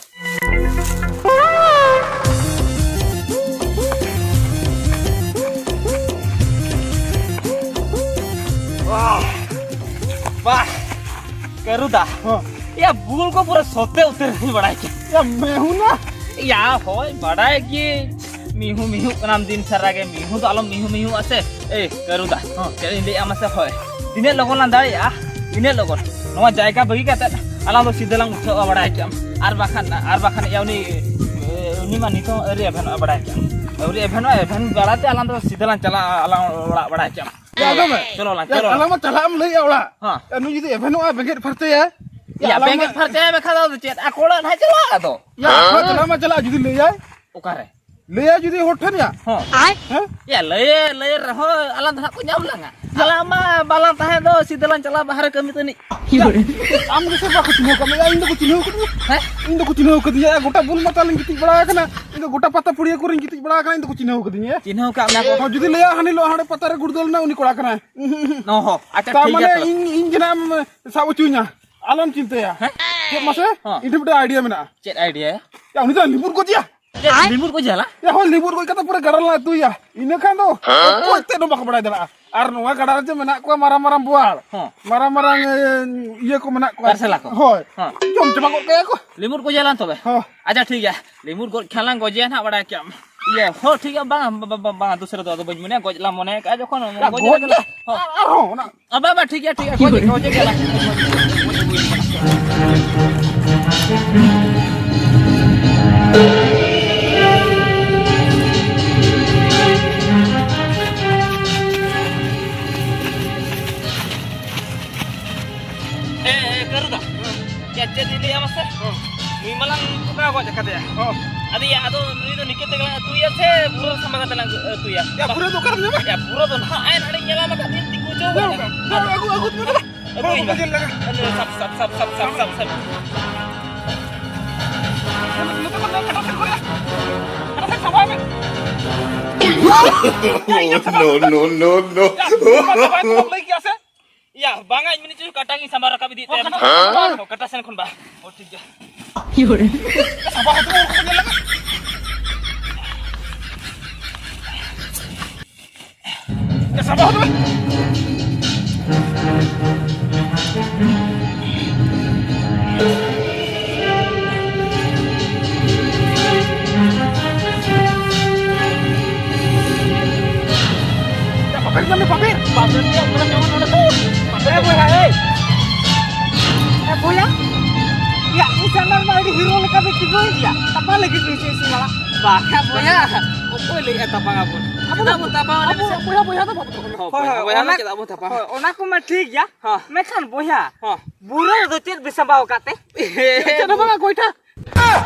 ᱵᱟᱦ, ᱵᱟᱦ, ᱠᱟᱹᱨᱩᱫᱟ᱾ ᱦᱚᱸ᱾ ᱭᱟ, ᱵᱩᱞ ᱠᱚ ᱯᱩᱨᱟᱹ ᱥᱚᱛᱮ ᱩᱛᱟᱹᱨ ᱦᱩᱭ ᱵᱟᱲᱟᱭ ᱠᱮᱫ᱾ ᱭᱟ, ᱢᱮᱦᱩᱱᱟ᱾ ᱭᱟ, ᱦᱳᱭ, ᱵᱟᱰᱟᱭ ᱜᱮ᱾ ᱢᱤᱦᱩ ᱢᱤᱦᱩᱜ ᱠᱟᱱᱟᱢ ᱫᱤᱱ ᱥᱟᱨᱟ ᱜᱮ, ᱢᱤᱦᱩ ᱫᱚ ᱟᱞᱚᱢ ᱢᱤᱦᱩ ᱢᱤᱦᱩᱜᱼᱟ ᱥᱮ᱾ ᱮᱭ, ᱠᱟᱹᱨᱩᱫᱟ, ᱦᱚᱸ᱾ ᱪᱮᱫ ᱤᱧ ᱞᱟᱹᱭᱟ ᱢᱟᱥᱮ? ᱦᱳᱭ, ᱛᱤᱱᱟᱹᱜ ᱞᱚᱜᱚᱱ ᱞᱟᱝ ᱫᱟᱲᱮᱭᱟᱜᱼᱟ, ᱤᱱᱟᱹᱜ ᱞᱚᱜᱚᱱ᱾ ᱱᱚᱣᱟ ᱡᱟᱭᱜᱟ ᱵᱟᱹᱜᱤ ᱠᱟᱛᱮ ᱟᱞᱟᱝ ᱫᱚ ᱥᱤᱫᱷᱟᱹ ᱞᱟᱝ ᱩᱴᱷᱟᱹᱜᱼᱟ, ᱵᱟᱲᱟᱭ ᱠᱮᱜᱼᱟᱢ᱾ ᱟᱨ ᱵᱟᱠᱷᱟᱱ, ᱟᱨ ᱵᱟᱠᱷᱟᱱ ᱭᱟ, ᱩᱱᱤ, ᱩᱱᱤ ᱢᱟ ᱱᱤᱛᱚᱝ ᱟᱹᱣᱨᱤ ᱮᱵᱷᱮᱱᱚᱜᱼᱟ, ᱵᱟᱲᱟᱭ ᱠᱮᱜᱼᱟᱢ᱾ ᱟᱹᱣᱨᱤ ᱮᱵᱷᱮᱱᱚᱜᱼᱟ, ᱮᱵᱷᱮᱱ ᱵᱟᱲᱟ ᱛᱮ ᱟᱞᱟᱝ ᱫᱚ ᱥᱤᱫᱷᱟᱹ ᱞᱟᱝ ᱪᱟᱞᱟᱜᱼᱟ ᱟᱞᱟᱝ ᱚᱲᱟᱜ, ᱵᱟᱲᱟᱭ ᱠᱮᱜᱼᱟᱢ᱾ ᱭᱟ, ᱟᱸᱡᱚᱢ ᱢᱮ᱾ ᱪᱚᱞᱚ ᱞᱟᱝ, ᱭᱟ, ᱪᱚᱞᱚ ᱞᱟᱝ᱾ ᱟᱞᱟᱝ ᱢᱟ ᱪᱟᱞᱟᱜ ᱮᱢ ᱞᱟᱹᱭᱮᱜᱼᱟ ᱚᱲᱟᱜ᱾ ᱦᱚᱸ᱾ ᱭᱟ, ᱱᱩᱭ ᱡᱩᱫᱤ ᱮᱵᱷᱮᱱᱚᱜᱼᱟ, ᱵᱮᱸᱜᱮᱫ ᱯᱷᱟᱨᱪᱟᱭᱟ᱾ ᱭᱟ, ᱭᱟ, ᱟᱞᱟᱝ ᱵᱮᱸᱜᱮᱫ ᱢᱟ ᱯᱷᱟᱨᱪᱟᱭᱟ, ᱵᱟᱠᱷᱟᱱ ᱫᱚ ᱪᱮᱫ? ᱟᱠᱚ ᱚᱲᱟᱜ ᱱᱟᱦᱟᱜ ᱪᱟᱞᱟᱜ ᱟᱫᱚ᱾ ᱭᱟ, ᱦᱮᱸ? ᱟᱠᱚ ᱪᱟᱞᱟᱜ ᱢᱟ ᱪᱟᱞᱟᱜ ᱡᱩᱫᱤ ᱞᱟᱹᱭᱟᱭ᱾ ᱚᱠᱟᱨᱮ? ᱞᱟᱹᱭᱟ ᱡᱩᱫᱤ ᱦᱚᱲ ᱴᱷᱮᱱ ᱭᱟ᱾ ᱦᱚᱸ᱾ ᱦᱮᱸ? ᱭᱟ, ᱞᱟᱹᱭᱮ, ᱞᱟᱹᱭᱮ ᱨᱮᱦᱚᱸ ᱟᱞᱟᱝ ᱫᱚ ᱦᱟᱸᱜ ᱠᱚ ᱧᱟᱢ ᱞᱟᱝᱟ᱾ ᱟᱞᱟᱝ ᱢᱟ ᱵᱟᱞᱟᱝ ᱛᱟᱦᱮᱸ ᱫᱚ ᱥᱤᱫᱷᱟᱹ ᱞᱟᱝ ᱪᱟᱞᱟᱜ ᱵᱟᱦᱨᱮ ᱠᱟᱹᱢᱤ ᱛᱟᱹᱱᱤᱡ᱾ ᱭᱟ, ᱟᱢ ᱜᱮᱥᱮ ᱵᱟᱠᱚ ᱪᱤᱱᱦᱟᱹᱣ ᱠᱟᱜ ᱢᱮᱭᱟ, ᱤᱧ ᱫᱚᱠᱚ ᱪᱤᱱᱦᱟᱹᱣ ᱠᱟᱫᱤᱧᱟ᱾ ᱦᱮᱸ? ᱤᱧ ᱫᱚᱠᱚ ᱪᱤᱱᱦᱟᱹᱣ ᱠᱟᱫᱤᱧᱟ, ᱜᱚᱴᱟ ᱵᱩᱞ ᱢᱟᱛᱟᱞᱤᱧ ᱜᱤᱛᱤᱡ ᱵᱟᱲᱟ ᱟᱠᱟᱱᱟ, ᱤᱧ ᱫᱚ ᱜᱚᱴᱟ ᱯᱟᱛᱟ ᱯᱩᱲᱤᱭᱟᱹ ᱠᱚᱨᱮᱧ ᱜᱤᱛᱤᱡ ᱵᱟᱲᱟ ᱟᱠᱟᱱᱟ, ᱤᱧ ᱫᱚᱠᱚ ᱪᱤᱱᱦᱟᱹᱣ ᱠᱟᱫᱤᱧᱟ᱾ ᱪᱤᱱᱦᱟᱹᱣ ᱠᱟᱜ ᱢᱮᱭᱟ ᱠᱚ᱾ ᱦᱚᱸ, ᱡᱩᱫᱤ ᱞᱟᱹᱭᱟ ᱦᱟᱹᱱᱤ ᱞᱚ ᱦᱟᱸᱰᱮ ᱯᱟᱛᱟ ᱨᱮ ᱜᱩᱲᱫᱟᱹᱣ ᱞᱮᱱᱟ, ᱩᱱᱤ ᱠᱚᱲᱟ ᱠᱟᱱᱟᱭ᱾ ᱚ ᱦᱚᱸ, ᱟᱪᱪᱷᱟ, ᱛᱟᱨ ᱴᱷᱤᱠ ᱜᱮᱭᱟ ᱢᱟᱱᱮ ᱛᱚᱵᱮ᱾ ᱤᱧ, ᱤᱧ ᱜᱮ ᱱᱟᱜ ᱮᱢ ᱥᱟᱵ ᱦᱚᱪᱚᱧᱟ, ᱟᱞᱚᱢ ᱪᱤᱱᱛᱟᱹᱭᱟ᱾ ᱦᱮᱸ? ᱪᱮᱫ ᱢᱟᱥᱮ? ᱦᱚᱸ᱾ ᱤᱧ ᱴᱷᱮᱱ ᱢᱤᱫᱴᱟᱝ idea ᱢᱮᱱᱟᱜᱼᱟ᱾ ᱪᱮᱫ idea? ᱭᱟ, ᱩᱱᱤ ᱫᱚ ᱞᱤᱵᱩᱨ ᱜᱚᱡᱮᱭᱟ᱾ ᱪᱮᱫ, ᱞᱤᱵᱩᱨ ᱜᱚᱡᱮᱭᱟ ᱞᱟ? ᱭᱟ, ᱦᱳᱭ, ᱞᱤᱵᱩᱨ ᱜᱚᱡ ᱠᱟᱛᱮ ᱯᱩᱨᱟᱹ ᱜᱟᱰᱟ ᱨᱮᱞᱟᱝ ᱟᱹᱛᱩᱭᱟ᱾ ᱤᱱᱟᱹ ᱠᱷᱟᱱ ᱫᱚ ᱚᱠᱚᱭ ᱛᱮᱫ ᱦᱚᱸ ᱵᱟᱠᱚ ᱵᱟᱲᱟᱭ ᱫᱟᱲᱮᱭᱟᱜᱼᱟ᱾ ᱟᱨ ᱱᱚᱣᱟ ᱜᱟᱰᱟ ᱨᱮ ᱡᱮ ᱢᱮᱱᱟᱜ ᱠᱚᱣᱟ ᱢᱟᱨᱟᱝ ᱢᱟᱨᱟᱝ ᱵᱳᱣᱟᱲ, ᱦᱚᱸ᱾ ᱢᱟᱨᱟᱝ ᱢᱟᱨᱟᱝ, ᱮ, ᱤᱭᱟᱹ ᱠᱚ ᱢᱮᱱᱟᱜ ᱠᱚᱣᱟ᱾ ᱠᱟᱨᱥᱮᱞᱟ ᱠᱚ᱾ ᱦᱳᱭ᱾ ᱦᱚᱸ᱾ ᱡᱚᱢ ᱪᱟᱵᱟ ᱜᱚᱫ ᱠᱟᱭᱟ ᱠᱚ᱾ ᱞᱤᱢᱩᱨ ᱠᱚ ᱡᱮᱞᱟᱱ ᱛᱚᱵᱮ᱾ ᱦᱚᱸ᱾ ᱟᱪᱪᱷᱟ, ᱴᱷᱤᱠ ᱜᱮᱭᱟ, ᱞᱤᱢᱩᱨ ᱜᱚᱡ ᱠᱷᱟᱱ ᱞᱟᱝ ᱜᱚᱡᱮᱭᱟ ᱱᱟᱦᱟᱜ, ᱵᱟᱲᱟᱭ ᱠᱮᱜᱼᱟᱢ᱾ ᱤᱭᱟᱹ, ᱦᱚᱸ, ᱴᱷᱤᱠ ᱜᱮᱭᱟ, ᱵᱟᱝ, ᱵᱟᱝ, ᱵᱟᱝ, ᱵᱟᱝ, ᱫᱩᱥᱨᱟᱹ ᱫᱚ ᱟᱫᱚ ᱵᱟᱹᱧ ᱢᱚᱱᱮᱭᱟ, ᱜᱚᱡ ᱞᱟᱝ ᱢᱚᱱᱮ ᱠᱟᱜᱼᱟ ᱡᱚᱠᱷᱚᱱ, ᱜᱚᱡ ᱜᱚᱡ ᱞᱟᱝ ᱜᱮ᱾ ᱦᱚᱸ᱾ ᱟᱨ-, ᱟᱨᱦᱚᱸ ᱚᱱᱟ ᱟᱵᱟ, ᱟᱵᱟ, ᱴᱷᱤᱠ ᱜᱮᱭᱟ, ᱴᱷᱤᱠ ᱜᱮᱭᱟ, ᱜᱚᱡ, ᱜᱚᱡ ᱜᱮᱞᱟ᱾ ᱮ, ᱮ, ᱠᱟᱹᱨᱩ ᱫᱟ᱾ ᱦᱮᱸ᱾ ᱭᱟ, ᱪᱮᱫ ᱤᱧ ᱞᱟᱹᱭᱟ ᱢᱟᱥᱮ? ᱦᱮᱸ᱾ ᱱᱩᱭ ᱢᱟᱞᱟᱝ ᱴᱷᱚᱠᱟᱣ ᱜᱚᱡ ᱟᱠᱟᱫᱮᱭᱟ᱾ ᱦᱮᱸ᱾ ᱟᱫᱚ ᱭᱟ, ᱟᱫᱚ ᱱᱩᱭ ᱫᱚ ᱱᱤᱠᱟᱹ ᱛᱮᱜᱮ ᱞᱟᱝ ᱟᱹᱛᱩᱭᱟ ᱥᱮ ᱵᱩᱨᱟᱹ ᱨᱮ ᱥᱟᱢᱵᱟ ᱠᱟᱛᱮ ᱞᱟᱝ ᱟᱹᱛᱩᱭᱟ? ᱭᱟ, ᱵᱩᱨᱟᱹ ᱫᱚ ᱚᱠᱟᱨᱮᱢ ᱧᱟᱢᱟ? ᱭᱟ, ᱵᱩᱨᱟᱹ ᱫᱚ ᱱᱟᱦᱟᱜ ᱟᱭ ᱱᱟᱲᱤᱧ ᱧᱮᱞᱟ ᱢᱟᱠᱟ ᱫᱤᱱ ᱛᱤᱸᱜᱩ ᱦᱚᱪᱚ ᱫᱮ ᱠᱟᱱᱟ᱾ ᱵᱟᱠᱟ, ᱫᱮ ᱟᱹᱜᱩ, ᱟᱹᱜᱩ, ᱟᱹᱜᱩᱭ ᱢᱮ᱾ ᱵᱟᱠᱟ ᱧᱮᱞ ᱞᱟᱜᱟ᱾ ᱟᱹᱜᱩ, ᱥᱟᱵ, ᱥᱟᱵ, ᱥᱟᱵ, ᱥᱟᱵ, ᱥᱟᱵ, ᱥᱟᱵ᱾ ᱱᱚᱛᱮ ᱠᱷᱚᱱ ᱫᱚ ᱠᱟᱴᱟ ᱥᱮᱫ ᱠᱷᱚᱱ ᱭᱟ᱾ ᱠᱟᱴᱟ ᱥᱮᱫ ᱥᱟᱢᱵᱟᱣ ᱢᱮ᱾ No, no, no, no᱾ ᱭᱟ, ᱵᱟᱝ, ᱵᱟᱝ, ᱵᱟᱝ, ᱞᱟᱹᱭ ᱠᱮᱭᱟ ᱥᱮ? ᱭᱟ, ᱵᱟᱝᱟ, ᱤᱧ ᱢᱮᱱᱮᱫ ᱪᱚ ᱠᱟᱴᱟ ᱜᱤᱧ ᱥᱟᱢᱵᱟᱣ ᱨᱟᱠᱟᱵ ᱤᱫᱤᱭᱮᱫ ᱛᱟᱭᱟ᱾ ᱦᱚᱸ, ᱠᱟᱴᱟ ᱥᱮᱱ ᱠᱷᱚᱱ ᱵᱟᱝ᱾ ᱦᱚᱸ, ᱠᱟᱴᱟ ᱥᱮᱱ ᱠᱷᱚᱱ ᱵᱟᱝ᱾ ᱦᱚᱸ, ᱴᱷᱤᱠ ᱜᱮᱭᱟ᱾ ᱥᱟᱵᱟ ᱦᱚᱸ ᱛᱚᱵᱮ ᱩᱱᱠᱩ ᱠᱚ ᱧᱮᱞ ᱞᱟᱜᱟ᱾ ᱭᱟ, ᱥᱟᱵᱟ ᱦᱚᱸ ᱛᱚᱵᱮ᱾ ᱭᱟ, ᱵᱟᱵᱮᱨ ᱧᱟᱢ ᱢᱮ, ᱵᱟᱵᱮᱨ᱾ ᱵᱟᱵᱮᱨ ᱨᱮᱭᱟᱜ ᱚᱠᱟᱨᱮᱢ ᱧᱟᱢᱟ ᱱᱚᱰᱮ ᱫᱚ? ᱮ ᱵᱚᱭᱦᱟ, ᱮᱭ᱾ ᱮ ᱵᱚᱭᱦᱟ᱾ ᱭᱟ, ᱤᱧ ᱥᱟᱢᱱᱟ ᱨᱮᱢᱟ ᱟᱹᱰᱤ ᱦᱤᱨᱳ ᱞᱮᱠᱟ ᱵᱤᱱ ᱛᱤᱸᱜᱩᱭᱮᱱ ᱜᱮᱭᱟ᱾ ᱛᱟᱯᱟ ᱞᱟᱹᱜᱤᱫ ᱵᱤᱱ ᱪᱮᱫ ᱥᱮ ᱵᱟᱲᱟ? ᱵᱟᱝᱟ ᱵᱚᱭᱦᱟ, ᱚᱠᱚᱭ ᱞᱟᱹᱭᱮᱫᱼᱟ ᱛᱟᱯᱟᱝ ᱟᱵᱚᱱ? ᱟᱵᱚ ᱪᱮᱫᱟᱜ ᱵᱚᱱ ᱛᱟᱯᱟᱝᱟ ᱞᱟᱹᱭ ᱟᱵᱚ ᱢᱮᱥᱮ? ᱵᱚᱭᱦᱟ, ᱵᱚᱭᱦᱟ ᱫᱚ ᱵᱟᱵᱚ ᱛᱟᱯᱟᱝᱟ᱾ ᱦᱳᱭ, ᱦᱳᱭ, ᱵᱚᱭᱦᱟ, ᱵᱚᱭᱦᱟ ᱫᱚ ᱚᱱᱟ, ᱪᱮᱫᱟᱜ ᱵᱚᱱ ᱛᱟᱯᱟᱝᱟ? ᱦᱳᱭ, ᱚᱱᱟ ᱠᱚᱢᱟ ᱴᱷᱤᱠ ᱜᱮᱭᱟ᱾ ᱦᱚᱸ᱾ ᱢᱮᱱᱠᱷᱟᱱ ᱵᱚᱭᱦᱟ, ᱦᱚᱸ᱾ ᱵᱩᱨᱟᱹ ᱨᱮᱫᱚ ᱪᱮᱫ ᱵᱤᱱ ᱥᱟᱢᱵᱟᱣ ᱟᱠᱟᱫ ᱛᱮ? ᱪᱮᱫ ᱦᱚᱸ ᱵᱟᱝᱟ, ᱜᱚᱭᱴᱷᱟ᱾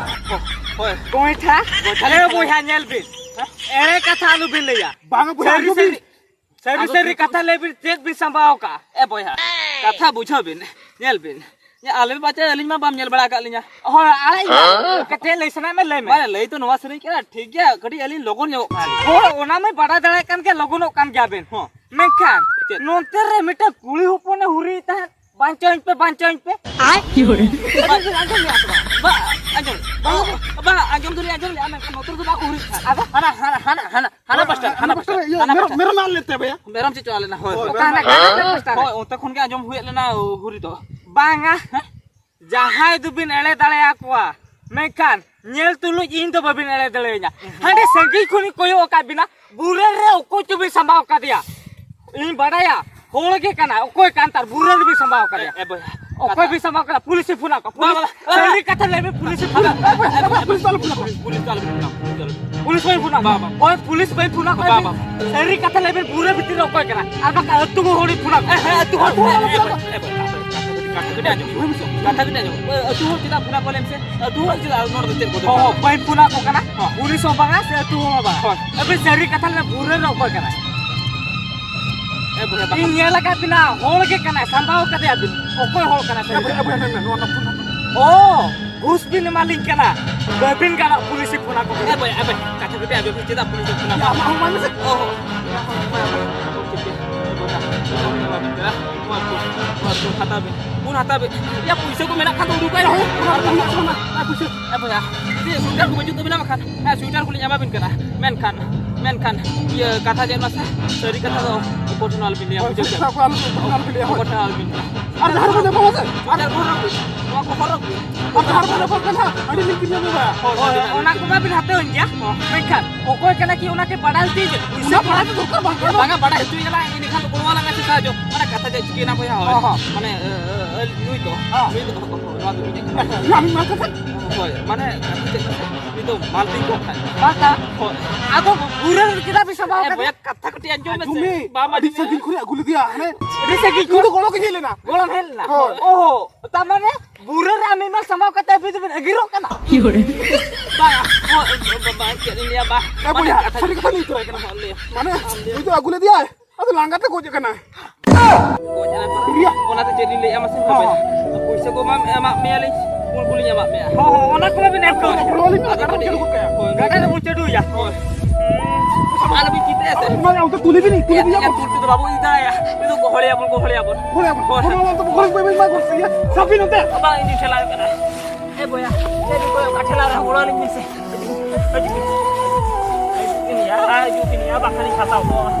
ᱦᱳᱭ᱾ ᱜᱚᱭᱴᱷᱟ? ᱜᱚᱭᱴᱷᱟ ᱮ ᱞᱤᱧ ᱵᱚᱭᱦᱟ, ᱧᱮᱞ ᱵᱤᱱ᱾ ᱦᱮᱸ? ᱮᱲᱮ ᱠᱟᱛᱷᱟ ᱟᱞᱚ ᱵᱤᱱ ᱞᱟᱹᱭᱟ᱾ ᱵᱟᱝᱟ ᱵᱚᱭᱦᱟ, ᱥᱟᱹᱨᱤ, ᱟᱸᱡᱚᱢ ᱵᱤᱱ᱾ ᱥᱟᱹᱨᱤ, ᱥᱟᱹᱨᱤ, ᱟᱫᱚ ᱥᱟᱹᱨᱤ ᱪᱮᱫ ᱠᱟᱛᱷᱟ ᱠᱚ ᱞᱟᱹᱭ ᱵᱤᱱ, ᱪᱮᱫ ᱵᱤᱱ ᱥᱟᱢᱵᱟᱣ ᱟᱠᱟᱫᱼᱟ? ᱮ ᱵᱚᱭᱦᱟ, ᱠᱟᱛᱷᱟ ᱵᱩᱡᱷᱟᱹᱣ ᱵᱤᱱ, ᱧᱮᱞ ᱵᱤᱱ᱾ ᱧᱮ-, ᱟᱞᱮ ᱵᱟᱪᱟ, ᱟᱹᱞᱤᱧ ᱢᱟ ᱵᱟᱢ ᱧᱮᱞ ᱵᱟᱲᱟ ᱟᱠᱟᱫ ᱞᱤᱧᱟ᱾ ᱦᱳᱭ, ᱟᱲᱟᱜ ᱤᱧ ᱢᱮ᱾ ᱦᱮᱸ? ᱪᱮᱫ ᱞᱟᱹᱭ ᱥᱟᱱᱟᱭᱮᱫ ᱢᱮ, ᱞᱟᱹᱭ ᱢᱮ᱾ ᱵᱟᱝ, ᱞᱟᱹᱭ ᱛᱚ ᱱᱚᱣᱟ ᱥᱮᱨᱮᱧ ᱠᱟᱱᱟ, ᱴᱷᱤᱠ ᱜᱮᱭᱟ, ᱠᱟᱹᱴᱤᱡ ᱟᱹᱞᱤᱧ ᱞᱚᱜᱚᱱ ᱧᱚᱜᱚᱜ ᱠᱟᱱᱟ ᱞᱤᱧ᱾ ᱦᱳᱭ, ᱚᱱᱟ ᱢᱟᱧ ᱵᱟᱰᱟᱭ ᱫᱟᱲᱮᱭᱟᱜ ᱠᱟᱱ ᱜᱮᱭᱟ, ᱞᱚᱜᱚᱱᱚᱜ ᱠᱟᱱ ᱜᱮᱭᱟ ᱵᱮᱱ᱾ ᱦᱚᱸ᱾ ᱢᱮᱱᱠᱷᱟᱱ ᱪᱮᱫ? ᱱᱚᱱᱛᱮ ᱨᱮ ᱢᱤᱫᱴᱟᱝ ᱠᱩᱲᱤ ᱦᱚᱯᱚᱱᱮ ᱦᱩᱨᱤᱭᱮᱫ ᱛᱟᱦᱮᱸᱫ, "ᱵᱟᱧᱪᱟᱣᱤᱧ ᱯᱮ, ᱵᱟᱧᱪᱟᱣᱤᱧ ᱯᱮ᱾" ᱟᱸᱡᱚᱢ ᱵᱤᱱ, ᱟᱸᱡᱚᱢ ᱞᱮᱜᱼᱟ ᱥᱮ ᱵᱟᱝ? ᱵᱟ, ᱟᱸᱡᱚᱢ᱾ ᱵᱟᱝ, ᱵᱟᱝ, ᱟᱸᱡᱚᱢ ᱫᱚᱞᱤᱧ ᱟᱸᱡᱚᱢ ᱞᱮᱜᱼᱟ, ᱢᱮᱱᱠᱷᱟᱱ ᱱᱚᱛᱮ ᱨᱮᱫᱚ ᱵᱟᱠᱚ ᱦᱩᱨᱤᱭᱮᱫ ᱛᱟᱦᱮᱸᱫ᱾ ᱟᱫᱚ? ᱦᱟᱱᱟ, ᱦᱟᱱᱟ, ᱦᱟᱱᱟ, ᱦᱟᱱᱟ, ᱦᱟᱱᱟ ᱯᱟᱥᱴᱟ ᱨᱮ, ᱦᱟᱱᱟ ᱯᱟᱥᱴᱟ ᱨᱮ᱾ ᱤᱭᱟᱹ, ᱦᱟᱱᱟ ᱢᱮᱨᱚᱢ, ᱯᱟᱥᱴᱟ᱾ ᱢᱮᱨᱚᱢ ᱟᱫ ᱞᱮᱱ ᱛᱟᱯᱮᱭᱟ? ᱢᱮᱨᱚᱢ ᱪᱮᱫ ᱪᱚ ᱟᱫ ᱞᱮᱱᱟ, ᱦᱳᱭ᱾ ᱦᱳᱭ, ᱚᱠᱟ ᱦᱟᱱᱟ ᱢᱮᱨᱚᱢ᱾ ᱠᱟᱱᱟ ᱯᱟᱥᱴᱟ ᱨᱮ? ᱦᱳᱭ, ᱚᱱᱛᱮ ᱠᱷᱚᱱ ᱜᱮ ᱟᱸᱡᱚᱢ ᱦᱩᱭ ᱞᱮᱱᱟ, ᱦᱩᱨᱤ ᱫᱚ᱾ ᱵᱟᱝᱟ, ᱦᱮᱸ? ᱡᱟᱦᱟᱸᱭ ᱫᱚᱵᱤᱱ ᱮᱲᱮ ᱫᱟᱲᱮᱭᱟᱠᱚᱣᱟ, ᱢᱮᱱᱠᱷᱟᱱ ᱧᱮᱞ ᱛᱩᱞᱩᱡ ᱤᱧ ᱫᱚ ᱵᱟᱹᱵᱤᱱ ᱮᱲᱮ ᱫᱟᱲᱮᱭᱟᱹᱧᱟ᱾ ᱦᱟᱸᱰᱮ ᱥᱟᱺᱜᱤᱧ ᱠᱷᱚᱱᱤᱧ ᱠᱚᱭᱚᱜ ᱟᱠᱟᱫ ᱵᱤᱱᱟ, ᱵᱩᱨᱟᱹ ᱨᱮ ᱚᱠᱚᱭ ᱪᱚᱵᱤᱱ ᱥᱟᱢᱵᱟᱣ ᱠᱟᱫᱮᱭᱟ᱾ ᱤᱧ ᱵᱟᱰᱟᱭᱟ, ᱦᱚᱲ ᱜᱮ ᱠᱟᱱᱟᱭ, ᱚᱠᱚᱭ ᱠᱟᱱ ᱛᱟᱨ ᱵᱩᱨᱟᱹ ᱨᱮᱵᱤᱱ ᱥᱟᱢᱵᱟᱣ ᱠᱟᱫᱮᱭᱟ᱾ ᱮ, ᱮ ᱵᱚᱭᱦᱟ, ᱚᱠᱚᱭ ᱠᱟᱛᱷᱟ ᱵᱤᱱ ᱥᱟᱢᱵᱟᱣ ᱠᱟᱫᱟ? ᱯᱩᱞᱤᱥ ᱮ ᱯᱷᱳᱱ ᱟᱠᱚ᱾ ᱵᱟ, ᱵᱟ, ᱯᱩᱞᱤᱥ, ᱵᱟ, ᱵᱟ᱾ ᱥᱟᱹᱨᱤ ᱠᱟᱛᱷᱟ ᱞᱟᱹᱭ ᱵᱤᱱ, ᱯᱩᱞᱤᱥ ᱮ ᱯᱷᱳᱱ ᱟᱠᱚ᱾ ᱯᱩᱞᱤᱥ, ᱯᱩᱞᱤᱥ ᱫᱚ ᱟᱞᱚ ᱯᱷᱳᱱ ᱟᱠᱚ, ᱯᱩᱞᱤᱥ ᱫᱚ ᱟᱞᱚ ᱯᱷᱳᱱ ᱟᱠᱚ, ᱯᱩᱞᱤᱥ ᱫᱚ ᱟᱞᱚ ᱯᱷᱳᱱ ᱟᱠᱚ᱾ ᱵᱟ, ᱵᱟ᱾ ᱯᱩᱞᱤᱥ ᱵᱟᱹᱧ ᱯᱷᱳᱱ ᱟᱠᱚ᱾ ᱵᱟ, ᱵᱟ᱾ ᱥᱟᱹᱨᱤ ᱠᱟᱛᱷᱟ ᱞᱟᱹᱭ ᱵᱤᱱ, ᱵᱩᱨᱟᱹ ᱵᱷᱤᱛᱤᱨ ᱨᱮ ᱚᱠᱚᱭ ᱠᱟᱱᱟ? ᱟᱨ ᱵᱟᱠᱷᱟᱱ ᱟᱹᱛᱩ ᱦᱚᱲᱤᱧ ᱯᱷᱳᱱ ᱟᱠᱚ᱾ ᱮ, ᱦᱮᱸ, ᱟᱹᱛᱩ ᱦᱚᱲ ᱯᱷᱳᱱ ᱟᱠᱚ᱾ ᱮ, ᱮ, ᱮ, ᱠᱟᱛᱷᱟ ᱠᱟᱹᱴᱤᱡ ᱟᱸᱡᱚᱢ ᱢᱮ᱾ ᱠᱟᱛᱷᱟ ᱠᱟᱹᱴᱤᱡ ᱟᱸᱡᱚᱢ ᱢᱮ᱾ ᱟᱹᱛᱩ ᱦᱚᱲ ᱪᱮᱫᱟᱜ ᱯᱷᱳᱱ ᱟᱠᱚ ᱞᱟᱹᱭ ᱢᱮᱥᱮ? ᱟᱹᱛᱩ ᱦᱚᱲ ᱪᱮᱫᱟᱜ ᱱᱚᱰᱮ ᱫᱚ ᱪᱮᱫ ᱠᱚ ᱦᱚᱸ, ᱫᱚᱨᱠᱟᱨ? ᱦᱚᱸ, ᱵᱟᱹᱧ ᱯᱷᱳᱱ ᱟᱠᱚ ᱠᱟᱱᱟ᱾ ᱦᱚᱸ᱾ ᱯᱩᱞᱤᱥ ᱦᱚᱸ ᱵᱟᱝᱟ, ᱥᱮ ᱟᱹᱛᱩ ᱦᱚᱲ ᱦᱚᱸ ᱵᱟᱝᱟ᱾ ᱦᱳᱭ᱾ ᱟᱹᱵᱤᱱ ᱥᱟᱹᱨᱤ ᱠᱟᱛᱷᱟ ᱞᱟᱹᱭ ᱵᱤᱱ, ᱵᱩᱨᱟᱹ ᱨᱮ ᱚᱠᱚᱭ ᱠᱟᱱᱟᱭ? ᱮ, ᱵᱚᱭᱦᱟ, ᱵᱟᱠᱷᱟᱱ ᱤᱧ ᱧᱮᱞ ᱟᱠᱟᱫ ᱵᱤᱱᱟ, ᱦᱚᱲ ᱜᱮ ᱠᱟᱱᱟᱭ, ᱥᱟᱢᱵᱟᱣ ᱠᱟᱫᱮᱭᱟ ᱵᱤᱱ᱾ ᱚᱠᱚᱭ ᱦᱚᱲ ᱠᱟᱱᱟᱭ? ᱮ, ᱵᱚᱭᱦᱟ, ᱮ, ᱵᱚᱭᱦᱟ, ᱢᱮ, ᱢᱮ, ᱱᱚᱣᱟ, ᱱᱚᱣᱟ ᱯᱷᱳᱱ ᱱᱟᱢᱵᱟᱨ᱾ ᱚ, ᱜᱷᱩᱥ ᱵᱤᱱ ᱮᱢᱟᱞᱤᱧ ᱠᱟᱱᱟ, ᱵᱟᱹᱵᱤᱱ ᱜᱟᱱᱚᱜ ᱯᱩᱞᱤᱥ ᱯᱷᱳᱱ ᱟᱠᱚ ᱠᱟᱱᱟ᱾ ᱮ ᱵᱚᱭᱦᱟ, ᱮ ᱵᱚᱭᱦᱟ, ᱠᱟᱛᱷᱟ ᱠᱟᱹᱴᱤᱡ ᱟᱸᱡᱚᱢ ᱵᱤᱱ, ᱪᱮᱫᱟᱜ ᱯᱩᱞᱤᱥ ᱯᱷᱳᱱ ᱟᱠᱚ ᱠᱟᱱᱟ? ᱟᱢᱟᱜ ᱦᱚᱸ ᱢᱟᱱᱮ ᱥᱮ? ᱚ, ᱚ, ᱚ, ᱴᱷᱤᱠ ᱜᱮᱭᱟ᱾ ᱱᱚᱣᱟ ᱯᱷᱳᱱ, ᱱᱚᱣᱟ ᱯᱷᱳᱱ ᱦᱟᱛᱟᱣ ᱵᱤᱱ, ᱯᱷᱳᱱ ᱦᱟᱛᱟᱣ ᱵᱤᱱ᱾ ᱭᱟ, ᱯᱩᱭᱥᱟᱹ ᱠᱚ ᱢᱮᱱᱟᱜ ᱠᱷᱟᱱ ᱫᱚ ᱩᱰᱩᱠ ᱟᱭ᱾ ᱮ, ᱚᱱᱟ ᱯᱩᱭᱥᱟᱹ, ᱚᱱᱟ, ᱚᱱᱟ ᱯᱩᱭᱥᱟᱹ᱾ ᱮ ᱵᱚᱭᱦᱟ, ᱪᱮᱫ ᱥᱩᱭᱮᱴᱟᱨ ᱠᱚ ᱵᱟᱹᱪᱩᱜ ᱛᱟᱵᱤᱱᱟ? ᱵᱟᱠᱷᱟᱱ, ᱦᱮᱸ, ᱥᱩᱭᱮᱴᱟᱨ ᱠᱚᱞᱤᱧ ᱮᱢᱟ ᱵᱤᱱ ᱠᱟᱱᱟ᱾ ᱢᱮᱱᱠᱷᱟᱱ, ᱢᱮᱱᱠᱷᱟᱱ, ᱤᱭᱟᱹ, ᱠᱟᱛᱷᱟ ᱪᱮᱫ ᱢᱟᱥᱮ? ᱥᱟᱹᱨᱤ ᱠᱟᱛᱷᱟ ᱫᱚ ᱚᱠᱚᱭ ᱴᱷᱮᱱ ᱟᱞᱚᱵᱤᱱ ᱞᱟᱹᱭᱟ, ᱦᱳᱭ, ᱵᱩᱡᱷᱟᱹᱣ ᱥᱟᱹᱨᱤ ᱠᱮᱫᱟ? ᱠᱟᱛᱷᱟ ᱠᱚ ᱟᱞᱚ, ᱚᱠᱚᱭ ᱴᱷᱮᱱ ᱟᱞᱚᱵᱤᱱ ᱞᱟᱹᱭᱟ᱾ ᱚᱠᱚᱭ ᱴᱷᱮᱱ ᱟᱞᱚᱵᱤᱱ ᱞᱟᱹᱭᱟ᱾ ᱟᱨ ᱡᱟᱦᱟᱸ ᱨᱮᱵᱚᱱ ᱧᱟᱯᱟᱢᱟ ᱥᱮ, ᱟᱨ ᱥᱩᱭᱮᱴᱟᱨ ᱠᱚ ᱦᱚᱨᱚᱜ ᱵᱤᱱ, ᱱᱚᱣᱟ ᱠᱚ ᱦᱚᱨᱚᱜ ᱵᱤᱱ᱾ ᱟᱨ ᱡᱟᱦᱟᱸ ᱨᱮᱵᱚᱱ ᱧᱟᱯᱟᱢ ᱠᱟᱱᱟ, ᱟᱹᱰᱤ ᱞᱤᱧ ᱠᱤᱨᱤᱧ ᱟᱹᱜᱩᱭᱟ᱾ ᱦᱳᱭ, ᱦᱳᱭ, ᱦᱳᱭ, ᱚᱱᱟ ᱠᱚᱢᱟ ᱵᱤᱱ ᱦᱟᱛᱟᱣ ᱮᱱ ᱜᱮᱭᱟ᱾ ᱦᱚᱸ᱾ ᱢᱮᱱᱠᱷᱟᱱ ᱚᱠᱚᱭ ᱠᱟᱱᱟ ᱠᱤ ᱚᱱᱟ ᱠᱤ ᱵᱟᱰᱟᱭ ᱦᱚᱪᱚᱭ ᱵᱤᱱ? ᱚᱱᱟ ᱵᱟᱰᱟᱭ ᱫᱚ ᱫᱚᱨᱠᱟᱨ ᱵᱟᱝ ᱠᱟᱱᱟ᱾ ᱵᱟᱝᱟ, ᱵᱟᱰᱟᱭ ᱦᱚᱪᱚᱭ ᱠᱟᱱᱟ, ᱤᱱᱟᱹᱠᱷᱟᱱ ᱫᱚ ᱜᱚᱲᱚ ᱟᱞᱟᱝ ᱥᱮ ᱥᱟᱦᱟᱡᱽᱡᱚ᱾ ᱢᱟᱱᱮ ᱠᱟᱛᱷᱟ ᱪᱮᱫ ᱪᱤᱠᱟᱹᱭᱮᱱᱟ ᱵᱚᱭᱦᱟ? ᱦᱳᱭ᱾ ᱦᱚᱸ, ᱦᱚᱸ᱾ ᱢᱟᱱᱮ, ᱮ, ᱮ, ᱮ, ᱱᱩᱭ ᱫᱚ, ᱦᱚᱸ᱾ ᱱᱩᱭ ᱫᱚ, ᱱᱚᱣᱟ ᱫᱚ ᱢᱤᱫᱴᱮᱱ ᱠᱟᱛᱷᱟ᱾ ᱦᱳᱭ, ᱢᱟᱱᱮ ᱠᱟᱛᱷᱟ ᱪᱮᱫ ᱠᱟᱱᱟ? ᱱᱩᱭ ᱫᱚ ᱢᱟᱞ ᱫᱤᱱ ᱠᱚ ᱠᱷᱟᱡ᱾ ᱵᱟᱝᱟ᱾ ᱦᱳᱭ᱾ ᱟᱫᱚ ᱵᱩᱨᱟᱹ ᱨᱮ ᱪᱮᱫᱟᱜ ᱵᱤᱱ ᱥᱟᱢᱵᱟᱣ ᱮ ᱠᱟᱫᱮᱭᱟ? ᱵᱚᱭᱦᱟ, ᱠᱟᱛᱷᱟ ᱠᱟᱹᱴᱤᱡ ᱟᱸᱡᱚᱢ ᱢᱮᱥᱮ᱾ ᱟᱸᱡᱚᱢ ᱢᱮ᱾ ᱵᱟᱢ ᱟᱹᱰᱤ ᱟᱸᱡᱚᱢᱮᱜᱼᱟ? ᱥᱟᱺᱜᱤᱧ ᱠᱷᱚᱱᱟᱜ ᱟᱹᱜᱩ ᱞᱮᱫᱮᱭᱟ, ᱦᱟᱱᱮ᱾ ᱟᱹᱰᱤ ᱥᱟᱺᱜᱤᱧ ᱤᱧ ᱫᱚ ᱠᱷᱚᱱ᱾ ᱜᱚᱲᱚ ᱜᱮᱧ ᱦᱮᱡ ᱞᱮᱱᱟ᱾ ᱜᱚᱲᱚᱢ ᱦᱮᱡ ᱞᱮᱱᱟ? ᱦᱳᱭ᱾ ᱚᱦᱚ, ᱛᱟᱨ ᱢᱟᱱᱮ ᱵᱩᱨᱟᱹ ᱨᱮ ᱟᱢ ᱢᱤᱫ ᱥᱟᱢᱵᱟᱣ ᱠᱟᱛᱮ ᱟᱹᱵᱤᱱ ᱫᱚᱵᱤᱱ ᱟᱹᱜᱤᱨᱚᱜ ᱠᱟᱱᱟ? ᱵᱟᱝᱟ, ᱦᱳᱭ, ᱵᱟ-, ᱵᱟ-, ᱪᱮᱫ ᱤᱧ ᱞᱟᱹᱭᱟ, ᱵᱟ-, ᱮ ᱢᱟᱱᱮ ᱵᱚᱭᱦᱟ, ᱠᱟᱛᱷᱟ ᱥᱟᱹᱨᱤ ᱠᱟᱛᱷᱟ ᱞᱟᱹᱭ ᱩᱛᱟᱹᱨᱟᱭ ᱠᱟᱱᱟ᱾ ᱦᱚᱸ, ᱞᱟᱹᱭ᱾ ᱢᱟᱱᱮ, ᱦᱚᱸ, ᱞᱟᱹᱭ᱾ ᱩᱱᱤ ᱫᱚ ᱟᱹᱜᱩ ᱞᱮᱫᱮᱭᱟᱭ, ᱟᱫᱚ ᱞᱟᱸᱜᱟ ᱛᱮ ᱜᱚᱡ ᱟᱠᱟᱱᱟᱭ᱾ ᱜᱚᱡ ᱮᱱᱟ ᱠᱚ᱾ ᱩᱨᱤᱭᱟ᱾ ᱚᱱᱟᱛᱮ ᱪᱮᱫ ᱞᱤᱧ ᱞᱟᱹᱭᱟ ᱢᱟᱥᱮ? ᱦᱚᱸ, ᱦᱚᱸ᱾ ᱯᱩᱭᱥᱟᱹ ᱠᱚ ᱢᱟ ᱮᱢᱟᱜ ᱢᱮᱭᱟᱞᱤᱧ, ᱯᱩᱱ ᱠᱚᱞᱤᱧ ᱮᱢᱟᱜ ᱢᱮᱭᱟ᱾ ᱦᱚᱸ, ᱦᱚᱸ, ᱚᱱᱟ ᱠᱚᱢᱟ ᱵᱤᱱ ᱮᱢ ᱠᱟᱣᱫᱤᱧ᱾ ᱟᱫᱚ ᱠᱟᱹᱴᱤᱡ, ᱦᱳᱭ, ᱜᱟᱰᱟ ᱨᱮᱵᱚᱱ ᱪᱟᱹᱰᱩᱭᱟ᱾ ᱦᱳᱭ᱾ ᱟᱞᱚ ᱵᱤᱱ ᱪᱤᱱᱛᱟᱹᱭᱟ ᱥᱮ᱾ ᱚᱱᱟ ᱚᱱᱛᱮ ᱛᱩᱞᱤ ᱵᱤᱱ, ᱛᱩᱞᱤ ᱵᱤᱱ᱾ ᱮᱭᱟ, ᱛᱩᱞ ᱛᱮᱫᱚ ᱵᱟᱵᱚ ᱤᱫᱤ ᱫᱟᱲᱮᱭᱟᱜᱼᱟ᱾ ᱱᱤᱛᱚᱜ ᱜᱚᱦᱚᱲᱮᱭᱟᱵᱚᱱ, ᱜᱚᱦᱚᱲᱮᱭᱟᱵᱚᱱ᱾ ᱦᱳᱭ, ᱦᱳᱭ᱾ ᱚᱱᱟ ᱚᱱᱛᱮ ᱜᱚᱦᱚᱲ ᱵᱤᱱ, ᱵᱤᱱ ᱢᱟ ᱜᱚᱦᱚᱲ ᱥᱮ, ᱥᱟᱵ ᱵᱤᱱ ᱚᱱᱛᱮ᱾ ᱵᱟᱝ, ᱤᱧ ᱴᱷᱮᱞᱟᱣ ᱠᱟᱱᱟ᱾ ᱮ ᱵᱚᱭᱦᱟ, ᱪᱮᱫ ᱵᱤᱱ ᱠᱚᱭᱚᱜ ᱠᱟᱜᱼᱟ? ᱴᱷᱮᱞᱟᱣ ᱨᱮᱦᱚᱸ ᱜᱚᱲᱚ ᱟᱹᱞᱤᱧ ᱵᱤᱱ ᱥᱮ᱾ ᱦᱤᱡᱩᱜ ᱵᱤᱱ᱾ ᱦᱤᱡᱩᱜ ᱵᱤᱱ᱾ ᱟᱨ ᱦᱤᱡᱩᱜ ᱵᱤᱱ, ᱟᱨ ᱵᱟᱠᱷᱟᱱ ᱞᱤᱧ ᱦᱟᱛᱟᱣ ᱠᱚᱣᱟ᱾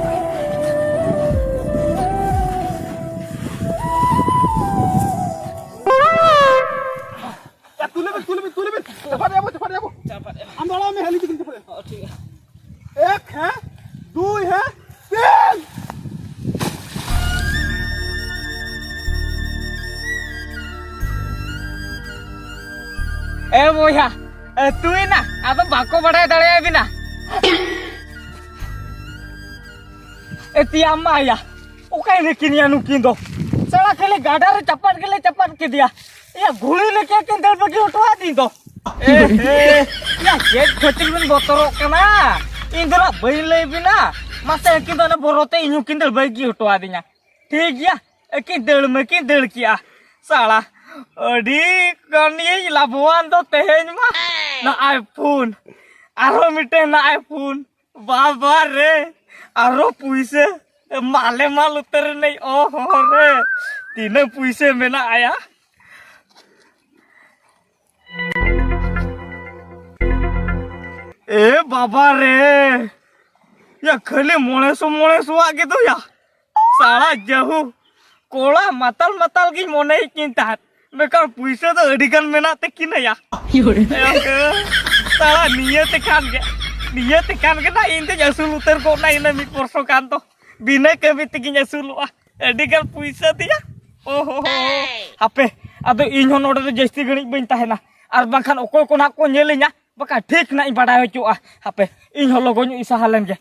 ᱭᱟ, ᱛᱩᱞᱮ ᱵᱤᱱ, ᱛᱩᱞᱮ ᱵᱤᱱ, ᱛᱩᱞᱮ ᱵᱤᱱ᱾ ᱪᱟᱯᱟᱫ ᱮ ᱟᱵᱚ, ᱪᱟᱯᱟᱫ ᱮ ᱟᱵᱚ᱾ ᱪᱟᱯᱟᱫ ᱮ᱾ ᱟᱢ ᱫᱚ ᱟᱲᱟᱜ ᱢᱮ, ᱦᱟᱹᱞᱤ ᱛᱮᱜᱮ ᱪᱟᱯᱟᱫ ᱮ᱾ ᱚ, ᱴᱷᱤᱠ ᱜᱮᱭᱟ᱾ ᱮᱠ ᱦᱮᱸ, ᱫᱩᱭ ᱦᱮᱸ, ᱛᱤᱱ᱾ ᱮ ᱵᱚᱭᱦᱟ, ᱮ, ᱛᱩᱭ ᱱᱟ, ᱟᱫᱚ ᱵᱟᱠᱚ ᱵᱟᱰᱟᱭ ᱫᱟᱲᱮᱭᱟᱵᱤᱱᱟ᱾ ᱮ ᱛᱤᱭᱟ ᱢᱟᱭᱟ, ᱚᱠᱟᱭ ᱱᱟᱹᱠᱤᱱ ᱭᱟ ᱱᱩᱠᱤᱱ ᱫᱚ? ᱥᱟᱲᱟ ᱠᱷᱟᱹᱞᱤ ᱜᱟᱰᱟ ᱨᱮ ᱪᱟᱯᱟᱫ ᱜᱮᱞᱮ ᱪᱟᱯᱟᱫ ᱠᱮᱫᱮᱭᱟ᱾ ᱭᱟ ᱜᱷᱩᱲᱤ ᱞᱮᱠᱟ ᱠᱤᱱ ᱫᱟᱹᱲ ᱵᱟᱹᱜᱤ ᱦᱚᱴᱚ ᱟᱹᱫᱤᱧ ᱫᱚ᱾ ᱮ ᱦᱮ, ᱭᱟ ᱪᱮᱫ ᱠᱷᱟᱹᱛᱤᱨ ᱵᱤᱱ ᱵᱚᱛᱚᱨᱚᱜ ᱠᱟᱱᱟ? ᱤᱧ ᱫᱚ ᱱᱟᱜ ᱵᱟᱹᱧ ᱞᱟᱹᱭ ᱵᱤᱱᱟ᱾ ᱢᱟᱥᱮ ᱟᱹᱠᱤᱱ ᱫᱚ ᱚᱱᱟ ᱵᱚᱨᱚ ᱛᱮ ᱤᱧ ᱦᱚᱸᱠᱤᱱ ᱫᱟᱹᱲ ᱵᱟᱹᱜᱤ ᱦᱚᱴᱚ ᱟᱹᱫᱤᱧᱟ᱾ ᱴᱷᱤᱠ ᱜᱮᱭᱟ, ᱟᱹᱠᱤᱱ ᱫᱟᱹᱲ ᱢᱟᱹᱠᱤᱱ ᱫᱟᱹᱲ ᱠᱮᱜᱼᱟ᱾ ᱥᱟᱲᱟ, ᱟᱹᱰᱤ ᱜᱟᱱ ᱤᱧ ᱞᱟᱵᱷᱚᱣᱟᱱ ᱫᱚ ᱛᱮᱦᱮᱧ ᱢᱟ᱾ ᱱᱚᱜᱼᱚᱭ ᱯᱷᱳᱱ, ᱟᱨᱦᱚᱸ ᱢᱤᱫᱴᱮᱱ ᱱᱚᱜᱼᱚᱭ ᱯᱷᱳᱱ᱾ ᱵᱟᱵᱟ ᱨᱮ, ᱟᱨᱚ ᱯᱩᱭᱥᱟᱹ᱾ ᱢᱟᱞᱮ ᱢᱟᱞ ᱩᱛᱟᱹᱨ ᱮᱱᱟᱹᱧ᱾ ᱚ ᱦᱚ ᱨᱮ, ᱛᱤᱱᱟᱹᱜ ᱯᱩᱭᱥᱟᱹ ᱢᱮᱱᱟᱜ ᱟᱭᱟ᱾ ᱮ ᱵᱟᱵᱟ ᱨᱮ, ᱭᱟ ᱠᱷᱟᱹᱞᱤ ᱢᱚᱬᱮ ᱥᱚ, ᱢᱚᱬᱮ ᱥᱚᱣᱟᱜ ᱜᱮ ᱫᱚ ᱭᱟ᱾ ᱥᱟᱲᱟ ᱡᱟᱹᱦᱩ, ᱠᱚᱲᱟ ᱢᱟᱛᱟᱞ ᱢᱟᱛᱟᱞ ᱜᱤᱧ ᱢᱚᱱᱮᱭᱮᱫ ᱠᱤᱱ ᱛᱟᱦᱮᱸᱫ, ᱢᱮᱱᱠᱷᱟᱱ ᱯᱩᱭᱥᱟᱹ ᱫᱚ ᱟᱹᱰᱤ ᱜᱟᱱ ᱢᱮᱱᱟᱜ ᱛᱟᱹᱠᱤᱱᱟ ᱭᱟ᱾ ᱥᱟᱲᱟ ᱱᱤᱭᱟᱹ ᱛᱮᱠᱷᱟᱱ ᱜᱮ, ᱱᱤᱭᱟᱹ ᱛᱮᱠᱷᱟᱱ ᱜᱮ ᱱᱟᱜ ᱤᱧ ᱫᱚᱧ ᱟᱹᱥᱩᱞ ᱩᱛᱟᱹᱨ ᱜᱚᱫ ᱱᱟ ᱤᱱᱟᱹ ᱢᱤᱫ ᱵᱚᱨᱥᱚ ᱜᱟᱱ ᱫᱚ᱾ ᱵᱤᱱᱟᱹ ᱠᱟᱹᱢᱤ ᱛᱮᱜᱤᱧ ᱟᱹᱥᱩᱞᱚᱜᱼᱟ᱾ ᱟᱹᱰᱤ ᱜᱟᱱ ᱯᱩᱭᱥᱟᱹ ᱛᱤᱧᱟ᱾ ᱚ ᱦᱚ ᱦᱚ᱾ ᱦᱟᱯᱮ, ᱟᱫᱚ ᱤᱧ ᱦᱚᱸ ᱱᱚᱰᱮ ᱫᱚ ᱡᱟᱹᱥᱛᱤ ᱜᱷᱟᱹᱲᱤᱡ ᱵᱟᱹᱧ ᱛᱟᱦᱮᱱᱟ, ᱟᱨ ᱵᱟᱝᱠᱷᱟᱱ ᱚᱠᱚᱭ ᱠᱚ ᱱᱟᱦᱟᱜ ᱠᱚ ᱧᱮᱞᱤᱧᱟ, ᱵᱟᱠᱷᱟᱱ ᱴᱷᱤᱠ ᱱᱟᱜ ᱤᱧ ᱵᱟᱰᱟᱭ ᱦᱚᱪᱚᱜᱼᱟ᱾ ᱦᱟᱯᱮ, ᱤᱧ ᱦᱚᱸ ᱞᱚᱜᱚᱱ ᱧᱚᱜ ᱤᱧ ᱥᱟᱦᱟ ᱞᱮᱱ ᱜᱮ᱾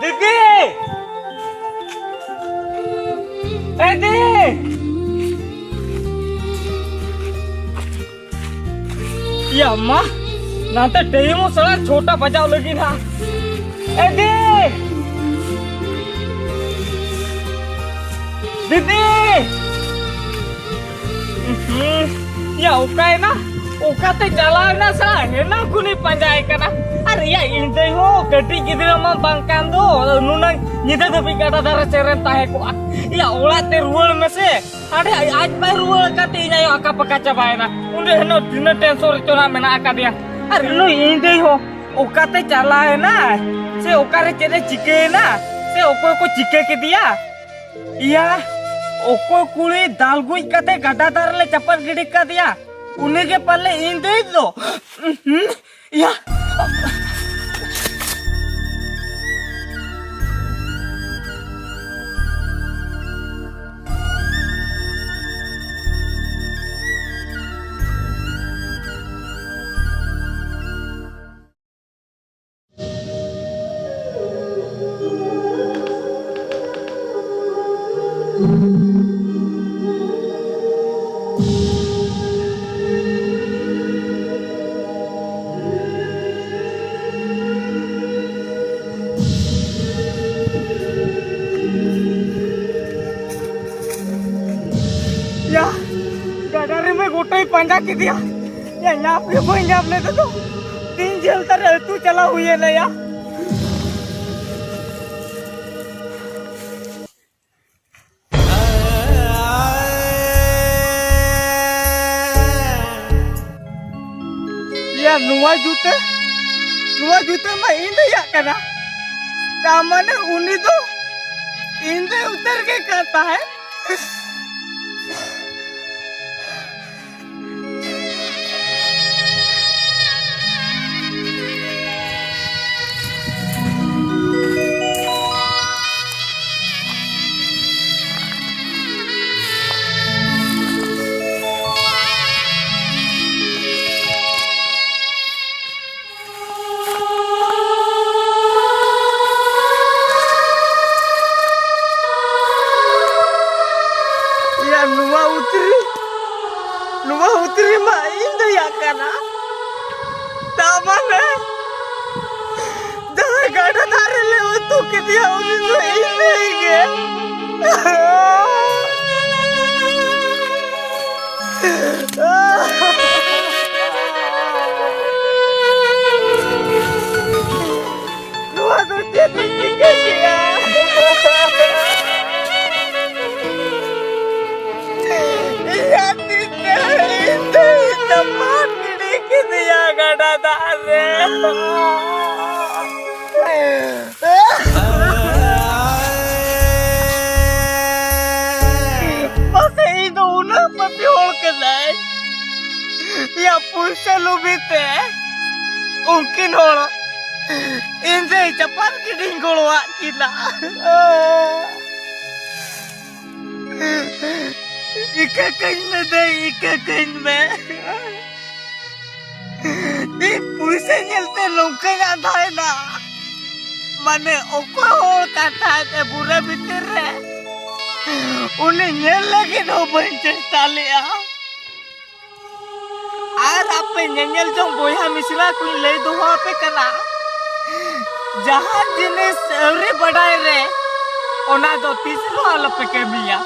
ᱫᱤᱫᱤ! ᱮ ᱫᱤ! ᱭᱟ ᱢᱟ, ᱱᱟᱛᱮ ᱴᱟᱭᱤᱢ ᱦᱚᱸ ᱥᱟᱲᱟ ᱪᱷᱚᱴᱟ ᱵᱟᱡᱟᱣ ᱞᱟᱹᱜᱤᱫ ᱦᱟᱸᱜ᱾ ᱮ ᱫᱤ! ᱫᱤᱫᱤ! ᱩᱦᱩᱸ, ᱭᱟ ᱚᱠᱟᱭᱮᱱᱟ? ᱚᱠᱟᱛᱮ ᱪᱟᱞᱟᱣᱮᱱᱟ ᱥᱟᱲᱟ? ᱦᱮᱱᱟ ᱠᱷᱚᱱᱤᱧ ᱯᱟᱸᱡᱟᱭᱮ ᱠᱟᱱᱟ᱾ ᱟᱨ ᱭᱟ ᱤᱧ ᱫᱟᱹᱭ ᱦᱚᱸ ᱠᱟᱹᱴᱤᱡ ᱜᱤᱫᱽᱨᱟᱹ ᱢᱟ ᱵᱟᱝ ᱠᱟᱱ ᱫᱚ, ᱱᱩᱱᱟᱹᱝ ᱧᱤᱫᱟᱹ ᱫᱷᱟᱹᱵᱤᱡ ᱜᱟᱰᱟ ᱫᱷᱟᱨᱮ ᱥᱮᱫ ᱨᱮᱢ ᱛᱟᱦᱮᱸ ᱠᱚᱜᱼᱟ᱾ ᱭᱟ ᱚᱲᱟᱜ ᱛᱮ ᱨᱩᱣᱟᱹᱲ ᱢᱮᱥᱮ᱾ ᱦᱟᱸᱰᱮ ᱟᱡ ᱵᱟᱭ ᱨᱩᱣᱟᱹᱲ ᱟᱠᱟᱱ ᱛᱮ ᱤᱧ ᱟᱭᱳ ᱟᱠᱟ ᱯᱟᱠᱟ ᱪᱟᱵᱟᱭᱮᱱᱟ᱾ ᱩᱱᱤ ᱦᱤᱞᱳᱜ ᱛᱤᱱᱟᱹᱜ ᱴᱮᱱᱥᱚᱱ ᱨᱮᱪᱚ ᱱᱟᱜ ᱢᱮᱱᱟᱜ ᱟᱠᱟᱫᱮᱭᱟ᱾ ᱟᱨ ᱱᱩᱭ ᱤᱧ ᱫᱟᱹᱭ ᱦᱚᱸ ᱚᱠᱟᱛᱮ ᱪᱟᱞᱟᱣ ᱮᱱᱟᱭ? ᱥᱮ ᱚᱠᱟᱨᱮ ᱪᱮᱫ ᱮ ᱪᱤᱠᱟᱹᱭᱮᱱᱟ? ᱥᱮ ᱚᱠᱚᱭ ᱠᱚ ᱪᱤᱠᱟᱹ ᱠᱮᱫᱮᱭᱟ? ᱤᱭᱟ, ᱚᱠᱚᱭ ᱠᱩᱲᱤ ᱫᱟᱞ ᱜᱚᱡ ᱠᱟᱛᱮ ᱜᱟᱰᱟ ᱫᱟᱜ ᱨᱮᱞᱮ ᱪᱟᱯᱟᱫ ᱜᱤᱰᱤ ᱠᱟᱫᱮᱭᱟ? ᱩᱱᱤ ᱜᱮ ᱯᱟᱞᱮ ᱤᱧ ᱫᱚᱭᱤᱡ ᱫᱚ᱾ ᱩᱦᱩᱸ, ᱤᱭᱟ᱾ ᱭᱟ, ᱜᱟᱰᱟ ᱨᱮᱢᱟ ᱜᱚᱴᱟᱭ ᱯᱟᱸᱡᱟ ᱠᱮᱫᱮᱭᱟ᱾ ᱭᱟ, ᱧᱟᱢ ᱜᱮ ᱵᱟᱹᱧ ᱧᱟᱢ ᱞᱮᱫᱮ ᱫᱚ᱾ ᱛᱤᱱ ᱡᱷᱟᱹᱞ ᱛᱟᱨᱮ ᱟᱹᱛᱩ ᱪᱟᱞᱟᱣ ᱦᱩᱭᱮᱱᱟ ᱭᱟ᱾ ᱭᱟ, ᱱᱚᱣᱟ ᱡᱩᱛᱟᱹ, ᱱᱚᱣᱟ ᱡᱩᱛᱟᱹ ᱢᱟ ᱤᱧ ᱫᱚᱭᱟᱜ ᱠᱟᱱᱟ᱾ ᱛᱟ ᱢᱟᱱᱮ ᱩᱱᱤ ᱫᱚ ᱤᱧ ᱫᱚ ᱩᱛᱟᱹᱨ ᱜᱮ ᱠᱟᱱ ᱛᱟᱦᱮᱸᱫ᱾ ᱭᱟ, ᱱᱚᱣᱟ ᱩᱛᱨᱤ, ᱱᱚᱣᱟ ᱩᱛᱨᱤ ᱢᱟ ᱤᱧ ᱫᱚᱭᱟᱜ ᱠᱟᱱᱟ᱾ ᱛᱟ ᱢᱟᱱᱮ ᱡᱟᱦᱟᱸᱭ ᱜᱟᱰᱟ ᱫᱟᱜ ᱨᱮᱞᱮ ᱩᱛᱩ ᱠᱮᱫᱮᱭᱟ, ᱩᱱᱤ ᱫᱚ ᱤᱧ ᱫᱟᱹᱭ ᱜᱮ᱾ ᱱᱚᱣᱟ ᱫᱚ ᱪᱮᱫ ᱤᱧ ᱪᱤᱠᱟᱹ ᱠᱮᱭᱟ? ᱤᱧᱟᱜ ᱛᱤ ᱛᱮ ᱤᱧ ᱫᱚ ᱤᱧ ᱫᱚ ᱯᱟᱴ ᱜᱤᱰᱤ ᱠᱮᱫᱮᱭᱟ ᱜᱟᱰᱟ ᱫᱟᱜ ᱨᱮ᱾ ᱢᱟᱥᱮ, ᱤᱧ ᱫᱚ ᱩᱱᱟᱹᱜ ᱯᱟᱹᱯᱤ ᱦᱚᱲ ᱠᱟᱱᱟᱭ᱾ ᱭᱟ, ᱯᱩᱭᱥᱟᱹ ᱞᱩᱵᱷᱤ ᱛᱮ ᱩᱱᱠᱤᱱ ᱦᱚᱲ ᱤᱧ ᱫᱚ ᱪᱟᱯᱟᱫ ᱜᱤᱰᱤᱧ ᱜᱚᱲᱚᱣᱟᱜ ᱠᱤᱱᱟ᱾ ᱤᱠᱟᱹ ᱠᱟᱹᱧ ᱢᱮ ᱫᱟᱹᱭ, ᱤᱠᱟᱹ ᱠᱟᱹᱧ ᱢᱮ᱾ ᱤᱧ ᱯᱩᱭᱥᱟᱹ ᱧᱮᱞᱛᱮ ᱱᱚᱝᱠᱟᱧ ᱟᱸᱫᱷᱟᱭᱮᱱᱟ᱾ ᱢᱟᱱᱮ, ᱚᱠᱚᱭ ᱦᱚᱲ ᱠᱟᱛᱷᱟᱭ ᱛᱮ ᱵᱩᱨᱟᱹ ᱵᱷᱤᱛᱤᱨ ᱨᱮ ᱩᱱᱤ ᱧᱮᱞ ᱞᱟᱹᱜᱤᱫ ᱦᱚᱸ ᱵᱟᱹᱧ ᱪᱮᱥᱴᱟ ᱞᱮᱜᱼᱟ᱾ ᱟᱨ ᱟᱯᱮ ᱧᱮᱧᱮᱞ ᱡᱚᱝ ᱵᱚᱭᱦᱟ ᱢᱤᱥᱨᱟ ᱠᱚᱧ ᱞᱟᱹᱭ ᱫᱚᱦᱚ ᱟᱯᱮ ᱠᱟᱱᱟ, ᱡᱟᱦᱟᱸ ᱡᱤᱱᱤᱥ ᱟᱹᱣᱨᱤ ᱵᱟᱰᱟᱭ ᱨᱮ ᱚᱱᱟ ᱫᱚ ᱛᱤᱥ ᱨᱮᱦᱚᱸ ᱟᱞᱚᱯᱮ ᱠᱟᱹᱢᱤᱭᱟ᱾